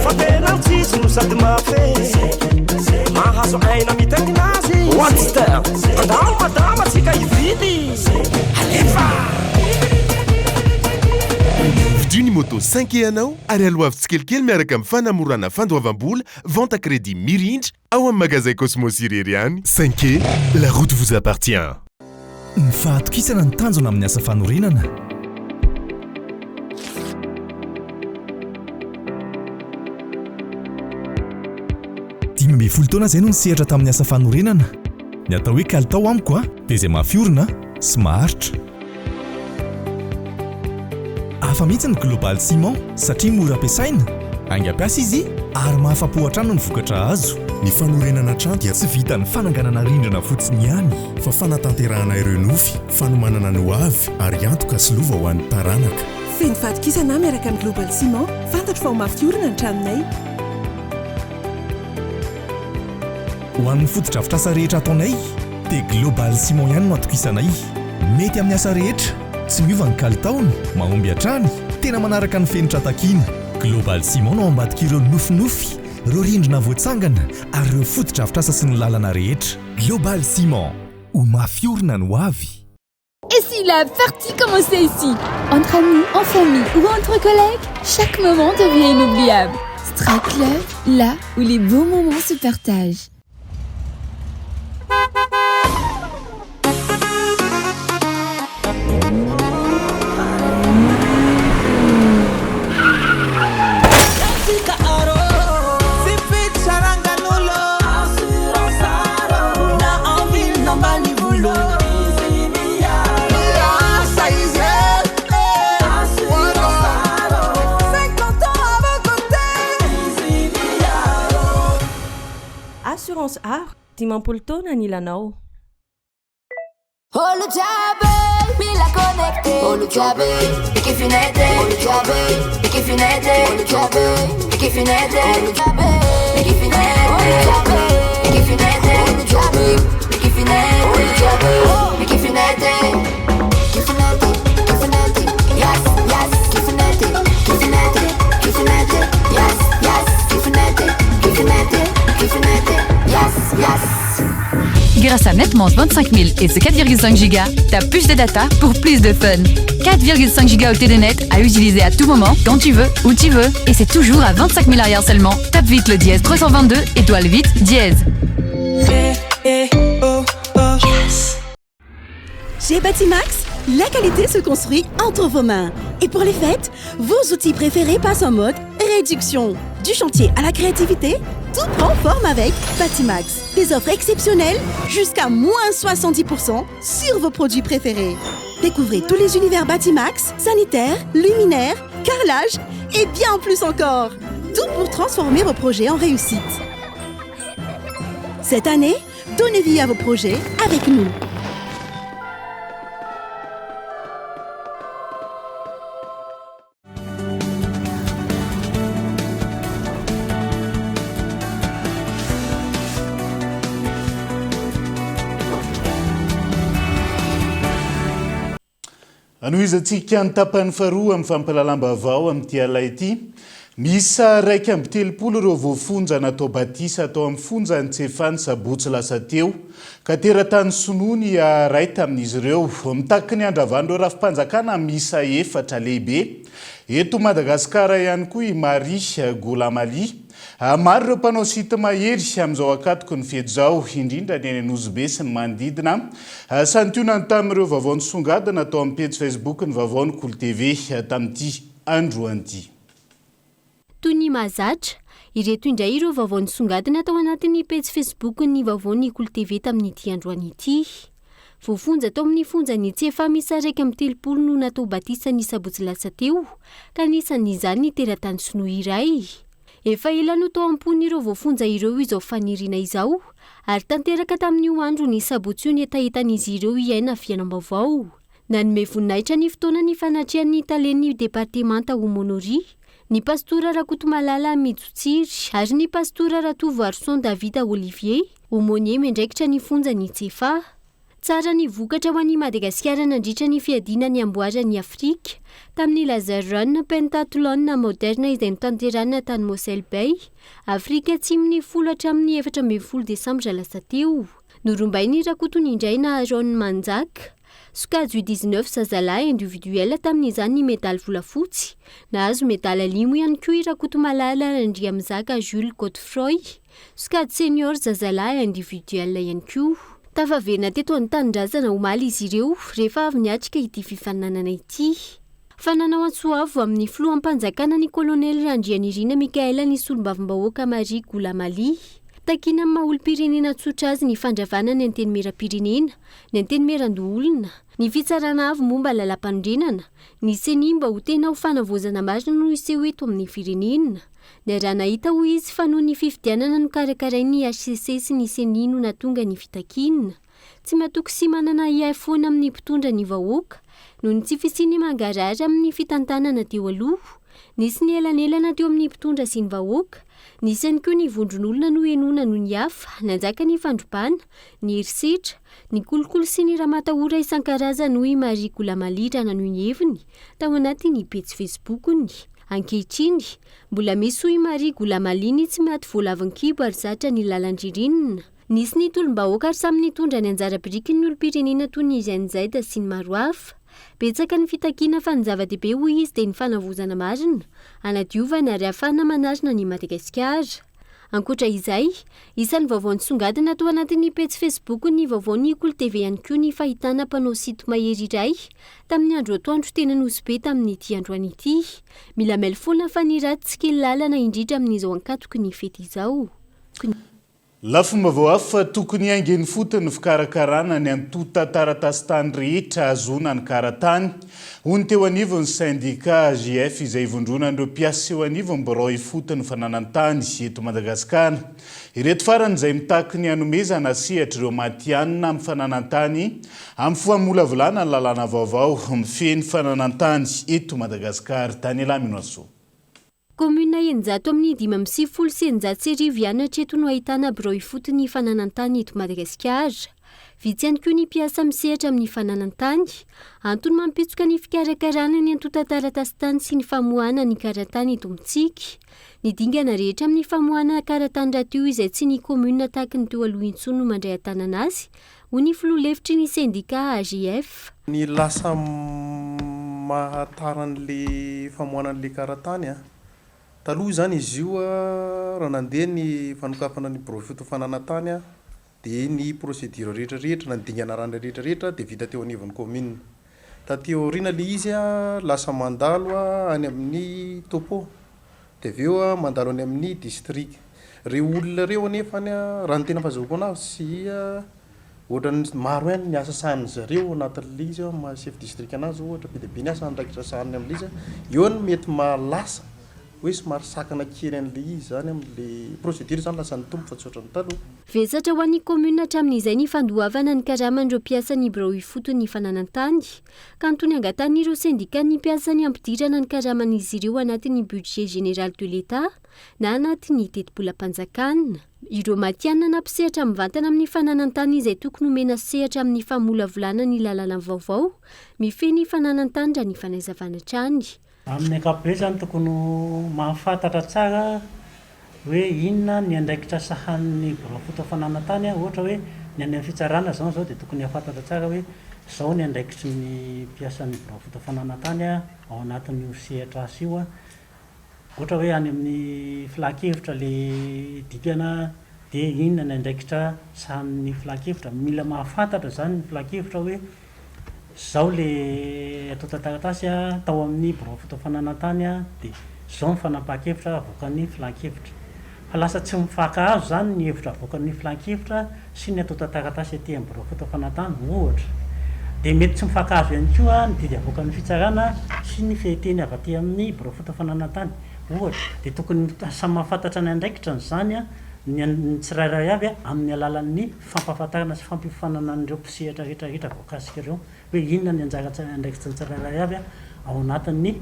Fa tena mitsitsy no sady mafy e. Mahazo aina mitaingina azy. One step andao madama tsika hividy. Alefa. Vidio ny moto 5e anao ary aloavy tsikelikely miaraka amin'ny fanamorana fandoavam-bola, vente à crédit mirindra ao amin'ny magazay Cosmos irery ihany. 5e, la route vous appartient. Ny fahatokisana ny tanjona amin'ny asa fanorenana. 15 taona izay no nisehatra tamin'ny asa fanorenana. Ny atao hoe kalitao amiko dia izay mafy orina sy maharitra. Hafa mihitsy ny Global Ciment satria mora ampiasaina, haingam-piasa izy ary mahafa-po hatrany ny vokatra azo. Ny fanorenana trano dia tsy vitan'ny fananganana rindrina fotsiny ihany, fa fanatanterahana ireo nofy, fanomanana ny ho avy ary antoka sy lova ho an'ny taranaka. Feno fahatokisana aho miaraka amin'ny Global Ciment, fantatro fa ho mafy orina ny tranonay. Ho an'ny fotodrafitrasa rehetra ataonay dia Global Ciment ihany no atokisanay. Mety amin'ny asa rehetra, tsy miova ny kalitaony, mahomby hatrany, tena manaraka ny fenitra takiana. Global Ciment no ao ambadik'ireo nofinofy, ireo rindrina voatsangana ary ireo fotodrafitrasa sy ny lalana rehetra. Global Ciment, ho mafy orina ny ho avy. Et si la partie commençait ici Entre amis, en famille ou entre collègues, chaque moment devient inoubliable. Strike Club, là où les beaux moments se partagent. Assurance Aro, 50 taona anilanao. Olo jiaby mila connecté Olo jiaby Ekifinete Olo jiaby Ekifinete Olo jiaby Ekifinete Olo jiaby Ekifinete Olo jiaby Ekifinete Olo jiaby Ekifinete Olo jiaby Ekifinete Kifinete Kifinete Yes yes Kifinete Kifinete Kifinete Yes yes Kifinete Kifinete Kifinete Yes yes Grâce à Netment 25 000 et ses 4,5 Go, t'as plus de data pour plus de fun. 4,5 gigaoctets de net à utiliser à tout moment, quand tu veux, où tu veux. Et c'est toujours à 25 000 arrière seulement. Tape vite le dièse 322, étoile 8, dièse. Chez Batimax, la qualité se construit entre vos mains. Et pour les fêtes, vos outils préférés passent en mode réduction. Du chantier à la créativité, tout prend forme avec Batimax. Des offres exceptionnelles jusqu'à moins 70% sur vos produits préférés. Découvrez tous les univers Batimax, sanitaires, luminaires, carrelage et bien plus encore. Tout pour transformer vos projets en réussite. Cette année, donnez vie à vos projets avec nous. Anohizantsika ny tapany faharoa amin'ny fampahalalam-baovao amin'ity alina ity. Miisa 31 ireo voafonja natao batisa tao amin'ny fonjan'i Tsiafahy ny sabotsy lasa teo, ka teratany sinoa ny iray tamin'izy ireo. Mitaky ny handravan'ireo rafi-panjakana miisa efatra lehibe eto Madagasikara ihany koa i Marie Golamali. Maro ireo mpanao site mahery amin'izao ankatoky ny fety izao, indrindra ny any Anosibe sy ny manodidina. Santionany tamin'ireo vaovao nisongadina tao amin'ny pejy Facebook ny vaovaon'ny Kolo TV tamin'ity androany ity. Toy ny mahazatra, ireto indray ireo vaovao nisongadina tao anatin'ny pejy Facebook-n'ny vaovaon'ny Kolo TV tamin'ity androany ity. Voafonja tao amin'ny fonjan'i Tsiafahy miisa 31 no natao batisa ny sabotsy lasa teo, ka anisan'izany ny teratany sinoa iray. Efa ela no tao am-pon'ireo voafonja ireo izao faniriana izao, ary tanteraka tamin'io andro ny sabotsy io ny hetahetan'izy ireo hiaina fiainam-baovao. Nanome voninahitra ny fotoana ny fanatrehan'ny talen'ny departemanta Homonoria, ny pastora Rakotomalala Mijotsiry ary ny pastora Ratovoarison David Olivier. Aumônier miandraikitra ny fonjan'i Tsiafahy. Tsara ny vokatra ho an'i Madagasikara nandritra ny fiadiana ny amboaran'i Afrika, tamin'ny Laser Run Pentathlon maoderina izay notanterahina tany Mossel Bay, Afrika Atsimo ny folo hatramin'ny 14 desambra lasa teo. Norombahin'i Rakotonindraina Aaron Manjaka, sokajy U 19 zazalahy individuel tamin'izany ny medaly volafotsy. Nahazo medaly alimo ihany koa i Rakotomalala Randriamizaka Jules Godefroy. Sokajy senior zazalahy individuel ihany koa. Tafaverina teto an-tanindrazana omaly izy ireo rehefa avy niatrika ity fifaninanana ity. Fa nanao antso avo amin'ny filoham-panjakana ny kolonely Randrianirina Michaël ny solombavambahoaka Marie Goulamaly. Fitakiana amin'ny maha olom-pirenena tsotra azy ny fandravana ny Antenimierampirenena, ny Antenimierandoholona, ny Fitsarana avo momba ny lalàmpanorenana, ny Ceni mba ho tena ho fanavaozana marina no hiseho eto amin'ny firenena. Niaraha-nahita hoy izy fa noho ny fifidianana nokarakarain'ny hcc sy ny Ceni no nahatonga ny fitakiana. Tsy matoky sy manana ahiahy foana amin'ny mpitondra ny vahoaka noho ny tsy fisian'ny mangarahara amin'ny fitantanana teo aloha. Nisy ny elanelana teo amin'ny mpitondra sy ny vahoaka. Nisy ihany koa ny vondron'olona nohenoina noho ny hafa. Nanjaka ny fandrobana, ny herisetra, ny kolikoly sy ny ramatahora isan-karazany hoy i Marie Goulamaly raha nanohy ny heviny tao anatin'ny pejy Facebook-ny. Ankehitriny, mbola misy hoy i Marie Goulamaly ny tsy maty voalavin-kibo ary zatra ny lalan-dririnina. Nisy ny tolom-bahoaka ary samy nitondra ny anjara birikiny ny olom-pirenena toy ny Gen Z sy ny maro hafa. Betsaka ny fitakiana fa ny zava-dehibe hoy izy dia ny fanavaozana marina, hanadiovana ary hahafahana manarina an'i Madagasikara. Ankoatra izay, isan'ny vaovao nisongadina tao anatin'ny pejy Facebook-n'ny vaovaon'ny Kolo TV ihany koa ny fahitana mpanao sinto-mahery iray tamin'ny andro atoandro teny Anosibe tamin'ity androany ity. Mila mailo foana fa ny ratsy tsy kely lalana indrindra amin'izao ankatoky ny fety izao. Lafim-baovao hafa, tokony hiainga eny ifotony ny fikarakarana ny antontan-taratasin-tany rehetra hahazoana ny kara-tany, hoy ny teo anivon'ny sendika AGF izay ivondronan'ireo mpiasa eo anivon'ny birao ifotony fananan-tany eto Madagasikara. Ireto farany izay mitaky ny hanomezana sehatra ireo matihanina amin'ny fananan-tany amin'ny famolavolana ny lalàna vaovao mifehy ny fananan-tany eto Madagasikara. Daniela Minoasoa. Kaominina 600 amin'ny 1695 ihany hatreto no ahitana birao ifotony fananan-tany eto Madagasikara. Vitsy ihany koa ny mpiasa misehatra amin'ny fananan-tany. Antony mampitsoka ny fikarakarana ny antontan-taratasin-tany sy ny famoahana ny kara-tany eto amintsika. Ny dingana rehetra amin'ny famoahana kara-tany rahateo izay tsy ny kaominina tahaky ny teo aloha intsony no mandray an-tanana azy, hoy ny filoha lefitry ny sendika AGF. Ny lasa mahatara an'le famoahana an'le kara-tany an, taloha izany izy io an, raha nandeha ny fanokafana ny birao fitofanana tany an, dia ny procédure rehetra rehetra na ny dingana arahina rehetra rehetra dia vita teo anivon'ny commune. Taty aoriana le izy an, lasa mandalo any amin'ny topo, dia avy eo mandalo any amin'ny district. Ireo olona ireo anefany an, raha ny tena fahazoako anazy dia Ohatran'ny maro ihany ny asa sahanin-dry zareo ao anatin'ilay izy amin'ny maha chef district anazy ohatra, be dia be ny asa andraikitra sahaniny amin'ilay izy. Eo no mety mahalasa hoe somary sakana kely an'ilay izy izany amin'ilay procédure izany lasa nitombo fa tsy ohatran'ny taloha. Vesatra ho an'ny kaominina hatramin'izay ny fandoavana ny karaman'ireo mpiasan'ny birao ifoton'ny fananan-tany. Ka antony angatahan'ireo sendikan'ny mpiasa ny hampidirana ny karaman'izy ireo anatin'ny budget général de l'Etat na anatin'ny tetibolam-panjakana. Ireo matihanina na mpisehatra mivantana amin'ny fananan-tany izay tokony homena sehatra amin'ny famolavolana ny lalàna vaovao mifehy ny fananan-tany raha ny fanazavana hatrany. Amin'ny ankapobeny izany tokony ho mahafantatra tsara hoe inona ny andraikitra sahanin'ny birao fototra fananan-tany, ohatra hoe ny any amin'ny fitsarana izao izao dia tokony hahafantatra tsara hoe izao ny andraikitry ny mpiasan'ny birao fototra fananan-tany ao anatin'io sehatra asa io. Ohatra hoe any amin'ny filan-kevitra le dikana dia inona ny andraikitra sahanin'ny filan-kevitra. Mila mahafantatra izany ny filan-kevitra hoe izao le antontan-taratasy tao amin'ny birao fotoam-fananan-tany dia izao ny fanapahan-kevitra avoakan'ny filan-kevitra. Fa lasa tsy mifankahazo izany ny hevitra avoakan'ny filan-kevitra sy ny antontan-taratasy aty amin'ny birao fotoam-panantany, ohatra. Dia mety tsy mifankahazo ihany koa ny didy avoakan'ny fitsarana sy ny fehinteny avy aty amin'ny birao fotoam-fananan-tany, ohatra. Dia tokony samy mahafantatra ny andraikitrany izany ny ny tsirairay avy amin'ny alalan'ny fampahafantarana sy fampiofanana an'ireo mpisehatra rehetra rehetra voakasika ireo. hoe inona ny anjara andraikitry ny tsirairay avy ao anatin'ny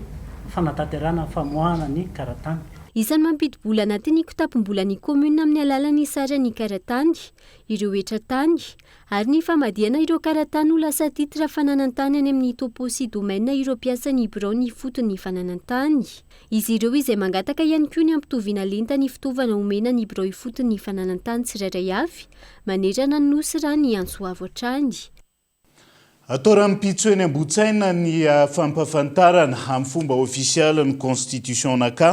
fanatanterahana ny famoahana ny karatany. Isan'ny mampidi-bola anatin'ny kitapom-bolan'ny kaominina amin'ny alalan'ny saran'ny karatany, ireo hetra-tany, ary ny famadihana ireo karatany ho lasa titre fananan-tany any amin'ny topo sy domaine ireo mpiasan'ny biraon'ny ifoton'ny fananan-tany. Izy ireo izay mangataka ihany koa ny hampitoviana lenta ny fitaovana omena ny birao ifoton'ny fananan-tany tsirairay avy manerana ny Nosy raha ny antso avo hatrany. Atao rahampitso eny Ambohitsaina ny fampahafantarana amin'ny fomba ofisialy ny Constitution Naka,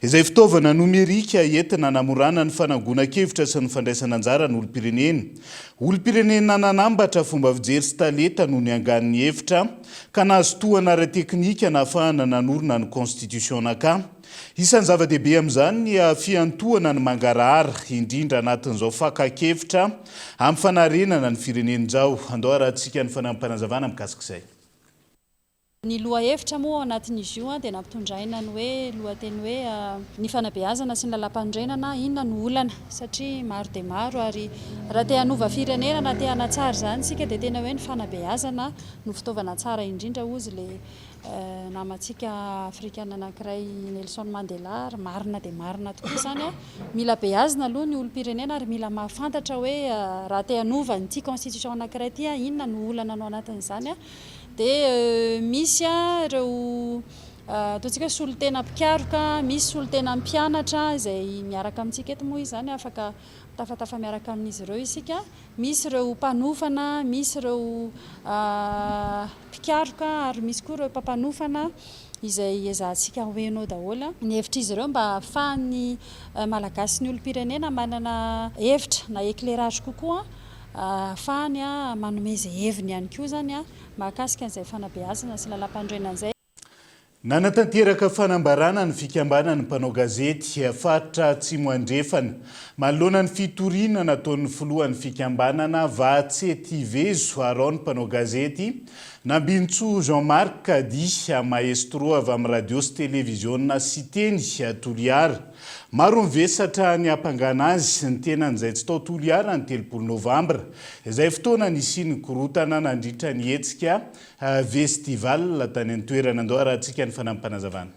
izay fitaovana nomerika entina hanamorana ny fanangonan-kevitra sy ny fandraisana anjara ny olom-pirenena. Olom-pirenena nanambatra fomba fijery sy talenta no niangan'ny hevitra, ka nahazo tohana ara-teknika nahafahana nanorina ny Constitution Naka. Isan'ny zava-dehibe amin'izany ny fiantohana ny mangarahara, indrindra anatin'izao fakan-kevitra amin'ny fanarenana ny firenena izao. Andao harahantsika ny fanampim-panazavana mikasika izay. Ny lohahevitra moa ao anatin'izy io dia nampitondraina ny hoe lohateny hoe ny fanabeazana sy ny lalàmpanorenana, inona no olana satria maro dia maro ary raha te hanova firenena na te hanatsara izany isika dia tena hoe ny fanabeazana no fitaovana tsara indrindra hozy ilay namantsika afrikana anankiray Nelson Mandela ary marina dia marina tokoa izany. Mila beazina aloha ny olom-pirenena ary mila mahafantatra hoe raha te hanova an'ity constitution anankiray ity inona no olana no anatin'izany. Dia misy ireo ataontsika hoe solontena mpikaroka, misy solontena mpianatra izay miaraka amintsika eto moa izany, afaka mitafatafa miaraka amin'izy ireo isika. Misy ireo mpanofana, misy ireo mpikaroka ary misy koa ireo mpampanofana izay ezahantsika ho heno ao daholo ny hevitr'izy ireo mba ahafahan'ny Malagasy sy ny olom-pirenena manana hevitra na éclairage kokoa Ahafahany manome izay heviny ihany koa izany mahakasika an'izay fanabeazana sy lalàmpanorenana izay. Nanatanteraka fanambarana ny fikambanan'ny mpanao gazety faritra Atsimo Andrefana manoloana ny fitoriana nataon'ny filohan'ny fikambanana Vahatse Vezo Arao ny mpanao gazety Nambinintsoa Jean Marc dit Maestro avy amin'ny radio sy televiziona Siteny Toliara. Maro ny vesatra niampangana azy, ny tenany izay tsy tao Toliara ny 30 novambra, izay fotoana nisian'ny korontana nandritra ny hetsika Vestival tany an-toerana. Andao harahantsika ny fanampim-panazavana.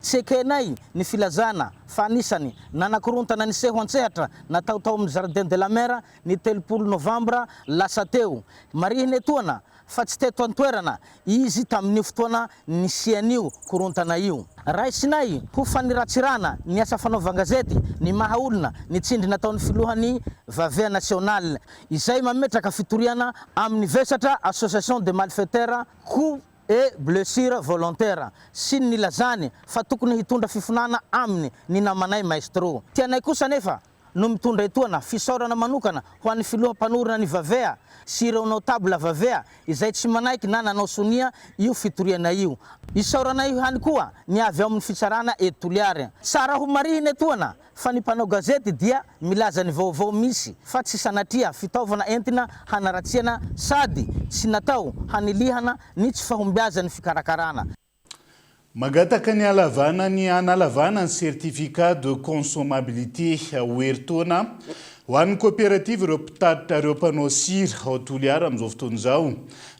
Tsy ekenay ny filazana fa anisany nanakorontana ny seho an-tsehatra natao tao amin'ny Jardin de la Mer ny 30 novambra lasa teo. Marihina etoana fa tsy teto an-toerana izy tamin'io fotoana nisian'io korontana io. Raisinay ho faniratsirana ny asa fanaovan-gazety ny maha olona ny tsindry nataon'ny filohan'ny Vavea National izay mametraka fitoriana amin'ny vesatra Association des malfaiteurs coups et blessures volontaires sy ny nilazany fa tokony hitondra fifonana aminy ny namanay Maestro. Tianay kosa anefa no mitondra etoana fisaorana manokana ho an'ny filoha mpanorina ny Vavea sy ireo notable Vavea izay tsy manaiky na nanao sonia io fitoriana io. Isaoranay ihany koa ny avy ao amin'ny fitsarana eto Toliary. Tsara ho marihina etoana fa ny mpanao gazety dia milaza ny vaovao misy fa tsy sanatria fitaovana entina hanaratsiana sady tsy natao hanilihana ny tsy fahombiazan'ny fikarakarana. Mangataka ny halavana ny hanalavana ny certificat de consommabilité ho herintaona ho an'ny koperativa ireo mpitatitra ireo mpanao sira ao Toliara amin'izao fotoana izao.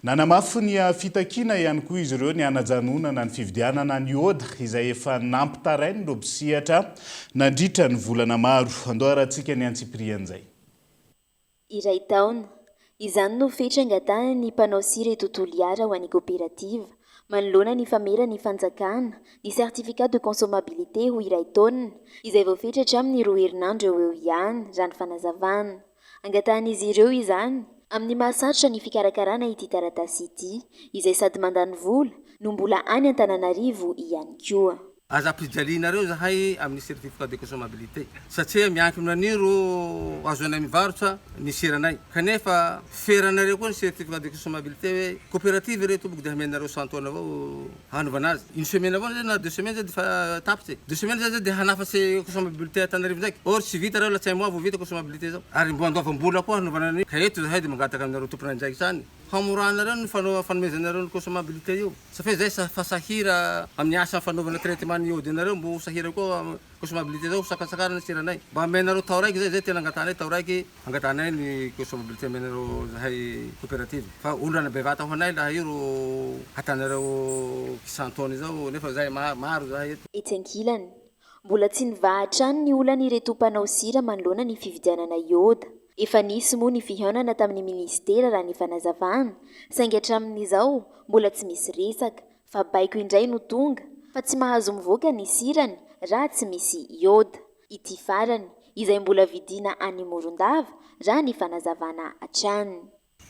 Nanamafy ny fitakiana ihany koa izy ireo ny hanajanonana ny fividianana ny oda izay efa nampitarain'ireo mpisehatra nandritra ny volana maro. Andao harahantsika ny antsipirian'izay. Iray taona. Izany no fetra angatahan'ny mpanao sira eto Toliara ho an'ny koperativa, manoloana ny fameran'ny fanjakana ny certificat de consommabilité ho iray taona, izay voafetra hatramin'ny roa herinandro eo ho eo ihany, raha ny fanazavana. Angatahan'izy ireo izany, amin'ny maha sarotra ny fikarakarana ity taratasy ity, izay sady mandany vola no mbola any Antananarivo ihany koa. Aza ampijalianareo zahay amin'ny certificat de consommabilité satria miankina amin'io ro ahazoanay mivarotra ny siranay kanefa feranareo koa ny certificat de consommabilité hoe coopérative re tompoko dia hamenareo 100 tonnes avao hanaovana azy une semaine avao zay na deux semaines zay defa tapitra e deux semaines zay zay dia hanafatsy consommabilité Antananarivo ndraiky or tsy vita reo la tsy un mois vao vita consommabilité zao ary mbo andoavam-bola koa hanaovana an'io ka eto zahay dia mangataka aminareo tompon'andraikitra any hamoranareo ny fanomezanareo ny consommabilité io. Sa fe zay fa sahira amin'ny asa fanaovana traitement ny iode nareo mbo ho sahira koa consommabilité zao ho sakatsakarana ny siranay mba amenareo tao raiky zay zay tena angatahanay tao raiky angatahanay ny consommabilité amenareo zahay coopérative fa olana bevata ho anay laha io ro hatanareo kisan-taona izao nefa zahay maro zahay eto. Etsy ankilany, mbola tsy nivaha hatrany ny olan'ireto mpanao sira manoloana ny fividianana iôda. Efa nisy moa ny fihaonana tamin'ny minisitera raha ny fanazavana, saingy hatramin'izao mbola tsy misy resaka, fa baiko indray no tonga, fa tsy mahazo mivoaka ny sirany raha tsy misy iôda. Ity farany, izay mbola vidiana any Morondava, raha ny fanazavana hatrany.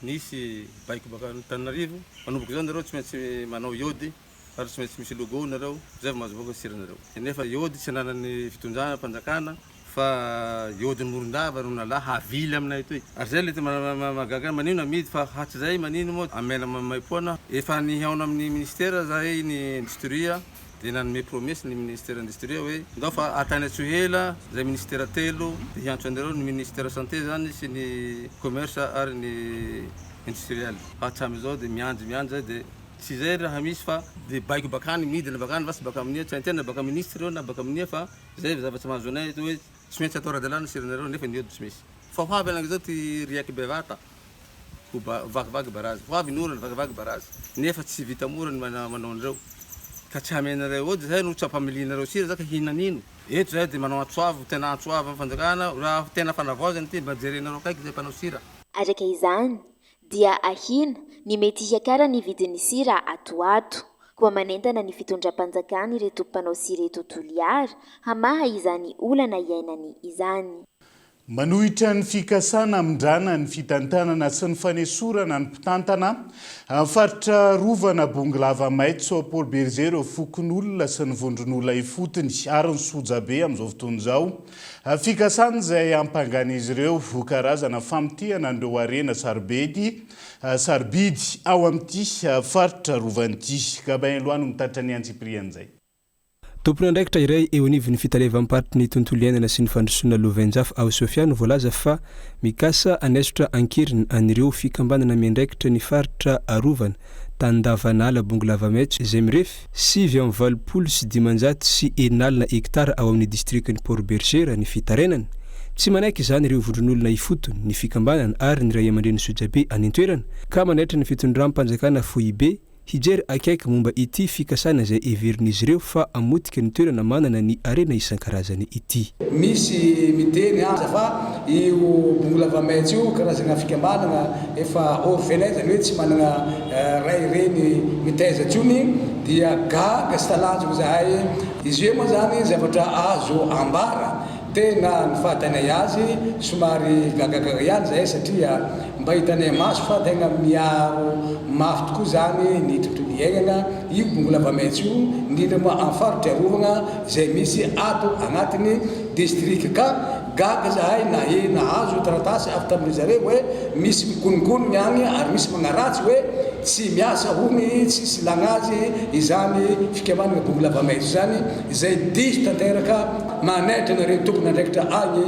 Nisy baiko baka Antananarivo, manomboka izao nareo tsy maintsy manao iôdy ary tsy maintsy misy logo nareo zay vao mahazo mivoaka ny siranareo. Nefa iôdy tsy ananan'ny fitondrana, fanjakana, fa iôdin'i Morondava no nalaha havily aminay etoy. Ary zay le tena mahagaga ahy, manino amidy fa hatrizay manino moa amena maimaimpoana. Efa nihaona amin'ny ministera zahay ny industria. Dia nanome promesse ny ministère industrie hoe ndao fa atany tsy ho ela zay ministère telo dia hiantso anareo ny ministère santé zany sy ny commerce ary ny industriel. Fa hatramin'izao dia miandry miandry zay dia tsy izay raha misy fa dia baiko bakany midina bakany fa tsy baka amin'ia tsy haintena baka ministre io na baka amin'ia fa zay zavatra mahazo anay eto hoe tsy maintsy atao ara-dalàna siranareo nefa ny ody tsy misy. Fa ho avy anankizy zao ty riaky bevata. Ho vakivaky barazy. Ho avy ny orana, vakivaky barazy. Nefa tsy vita mora ny manao an'ireo. Ka tsy hamenareo eo zahay no tsy ampamilianareo sira za ka hihinan'ino. Eto zahay dia manao antso avo, tena antso avo amin'ny fanjakana, raha tena fanavaozana ity mba jerenareo akaiky izay mpanao sira. Araka izany, dia ahiana ny mety hiakaran'ny vidin'ny sira ato ho ato. Koa manentana ny fitondram-panjakana ireto mpanao sira eto Toliara hamaha izany olana iainany izany. Manohitra ny fikasana hamindrana ny fitantanana sy ny fanesorana ny mpitantana amin'ny faritra arovana Bongolava Maitso ao Port Bergé ireo fokonolona sy ny vondron'olona ifotony ary ny sojabe amin'izao fotoana izao. Fikasana izay ampangan'izy ireo ho karazana famotehana an'ireo harena sarobidy sarobidy ao amin'ity faritra arovana ity. Gabin Eloi no mitatitra ny antsipirian'izay. Tompon'andraikitra iray eo anivon'ny fitaleavam-paritry ny tontolo iainana sy ny fandrosoana lovainjafy ao Sofia no voalaza fa mikasa hanaisotra an-keriny an'ireo fikambanana miandraikitra ny faritra arovana Tandavanala Bongolava-Maitso izay mirefy 689 hektara ao amin'ny distrikan'i Port Bergé raha ny fitarainana. Tsy manaiky izany ireo vondron'olona ifotony, ny fikambanana ary ny ray aman-dreny sojabe any an-toerana ka manaitra ny fitondram-panjakana foibe Hijery akaiky momba ity fikasana izay heverin'izy ireo fa hamotika ny toerana manana ny harena isan-karazany ity. Misy miteny aza fa io Bongolava-Maitso io karazagna fikambanagna efa orphelin zany hoe tsy managna ray reny mitaiza tsony dia gaga sy talanjona zahay. Izy io moa zany zavatra azo ambara Tena ny fahitanay azy somary gagagaga ihany zahay satria mba hitanay maso fa tegna miaro mafy tokoa zany ny tontolo iainana io Bongolava-Maitso io indrindra moa amin'ny faritra arovagna izay misy ato agnatin'ny district ka gaga zahay nahe nahazo taratasy avy tamin'ny zareo hoe misy mikononkonogny agny ary misy magnaratsy hoe tsy miasa hony tsisy ilagna azy izany fikambanana Bongolava-Maitso izany izay diso tanteraka. Manaitra anareo tompon'andraikitra agny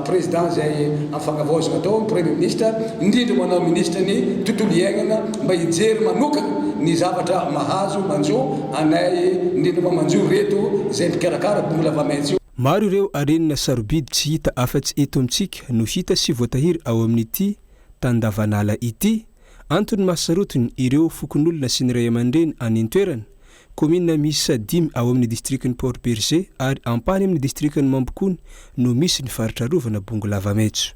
président izay amin'ny fagnavaozana atao, premier ministre, indrindra ho anao ministre ny tontolo iainana mba hijery manokana ny zavatra mahazo, manjo anay, indrindra fa manjo ireto izay mpikarakara Bongolava-Maitso. Maro ireo harenina sarobidy tsy hita afa-tsy eto amintsika no hita sy voatahiry ao amin'ity tandavanala ity. Antony mahasarotiny ireo fokonolona sy ny ray aman-dreny any an-toerana. Kaominina miisa dimy ao amin'ny distrikan'i Port Bergé ary ampahany amin'ny distrikan'i Mampikony no misy ny faritra arovana Bongolava-Maitso.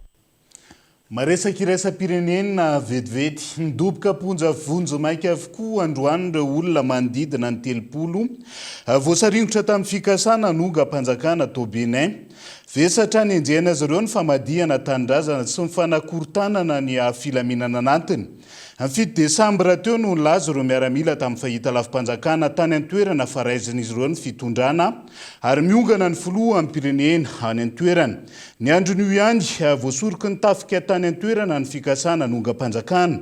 Maresaka iraisam-pirenena vetivety. Nidoboka am-ponja vonjimaika avokoa androany ireo olona manodidina ny 30 voasaringotra tamin'ny fikasana hanongam-panjakana tao Bénin. Vesatra nenjehina azy ireo ny famadihana tanindrazana sy ny fanakorontanana ny filaminana anatiny. Ny fito desambra teo no nilaza ireo miaramila tamin'ny fahitalavi-panjakana tany an-toerana fa raisin'izy ireo ny fitondrana ary miongana ny filoham-pirenena any an-toerana. Ny andron'io ihany, voasoroky ny tafika tany an-toerana ny fikasana hanongam-panjakana.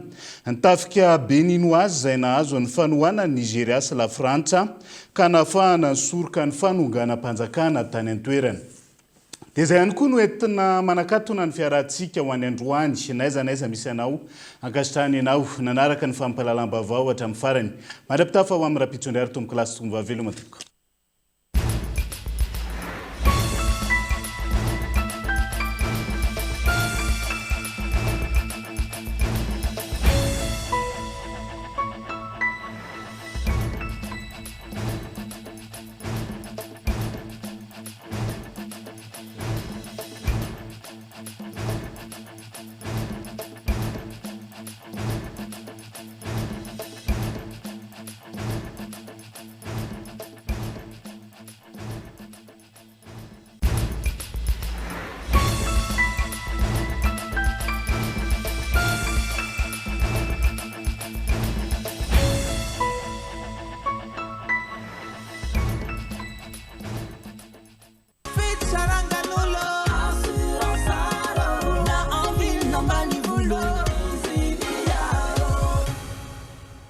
Ny tafika Beninoise izay nahazo ny fanohanan'i Nigeria sy Lafrantsa ka nahafahana nisoroka ny fanonganam-panjakana tany an-toerana. Dia izay ihany koa no entina manakatona ny fiarahantsika ho any androany, n'aiza n'aiza misy anao, ankasitrahana ianao nanaraka ny fampahalalam-baovao hatramin'ny farany. Mandra-pitafa ho amin'ny rahampitso indray ary tompokolahy sy tompovavy veloma tompoko.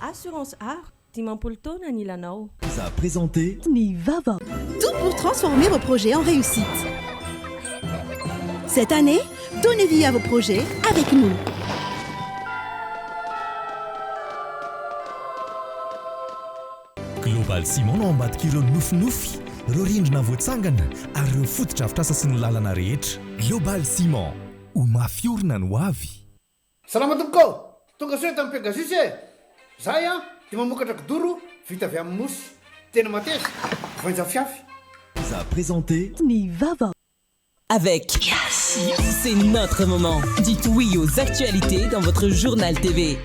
Assurance Art. 50 taona ny ilanao. Vous a présenté Ny vaovao. Tout pour transformer vos projets en réussite. Cette année, donnez vie à vos projets avec nous. Global Ciment no ao ambadik'ireo nofinofy, ireo rindrina voatsangana ary ireo fotodrafitrasa sy ny lalana rehetra. Global Ciment, ho mafy orina ny ho avy. Salama tompoko ô! Tonga soa eto amin'ny Pegasus e! Zahay an dia mamokatra kidoro vita avy amin'ny mousse. Tena mateza, voainjafiafy. Vous a présenté. Ny vaovao. Avec C'est notre moment. Dites oui aux actualités dans votre journal TV.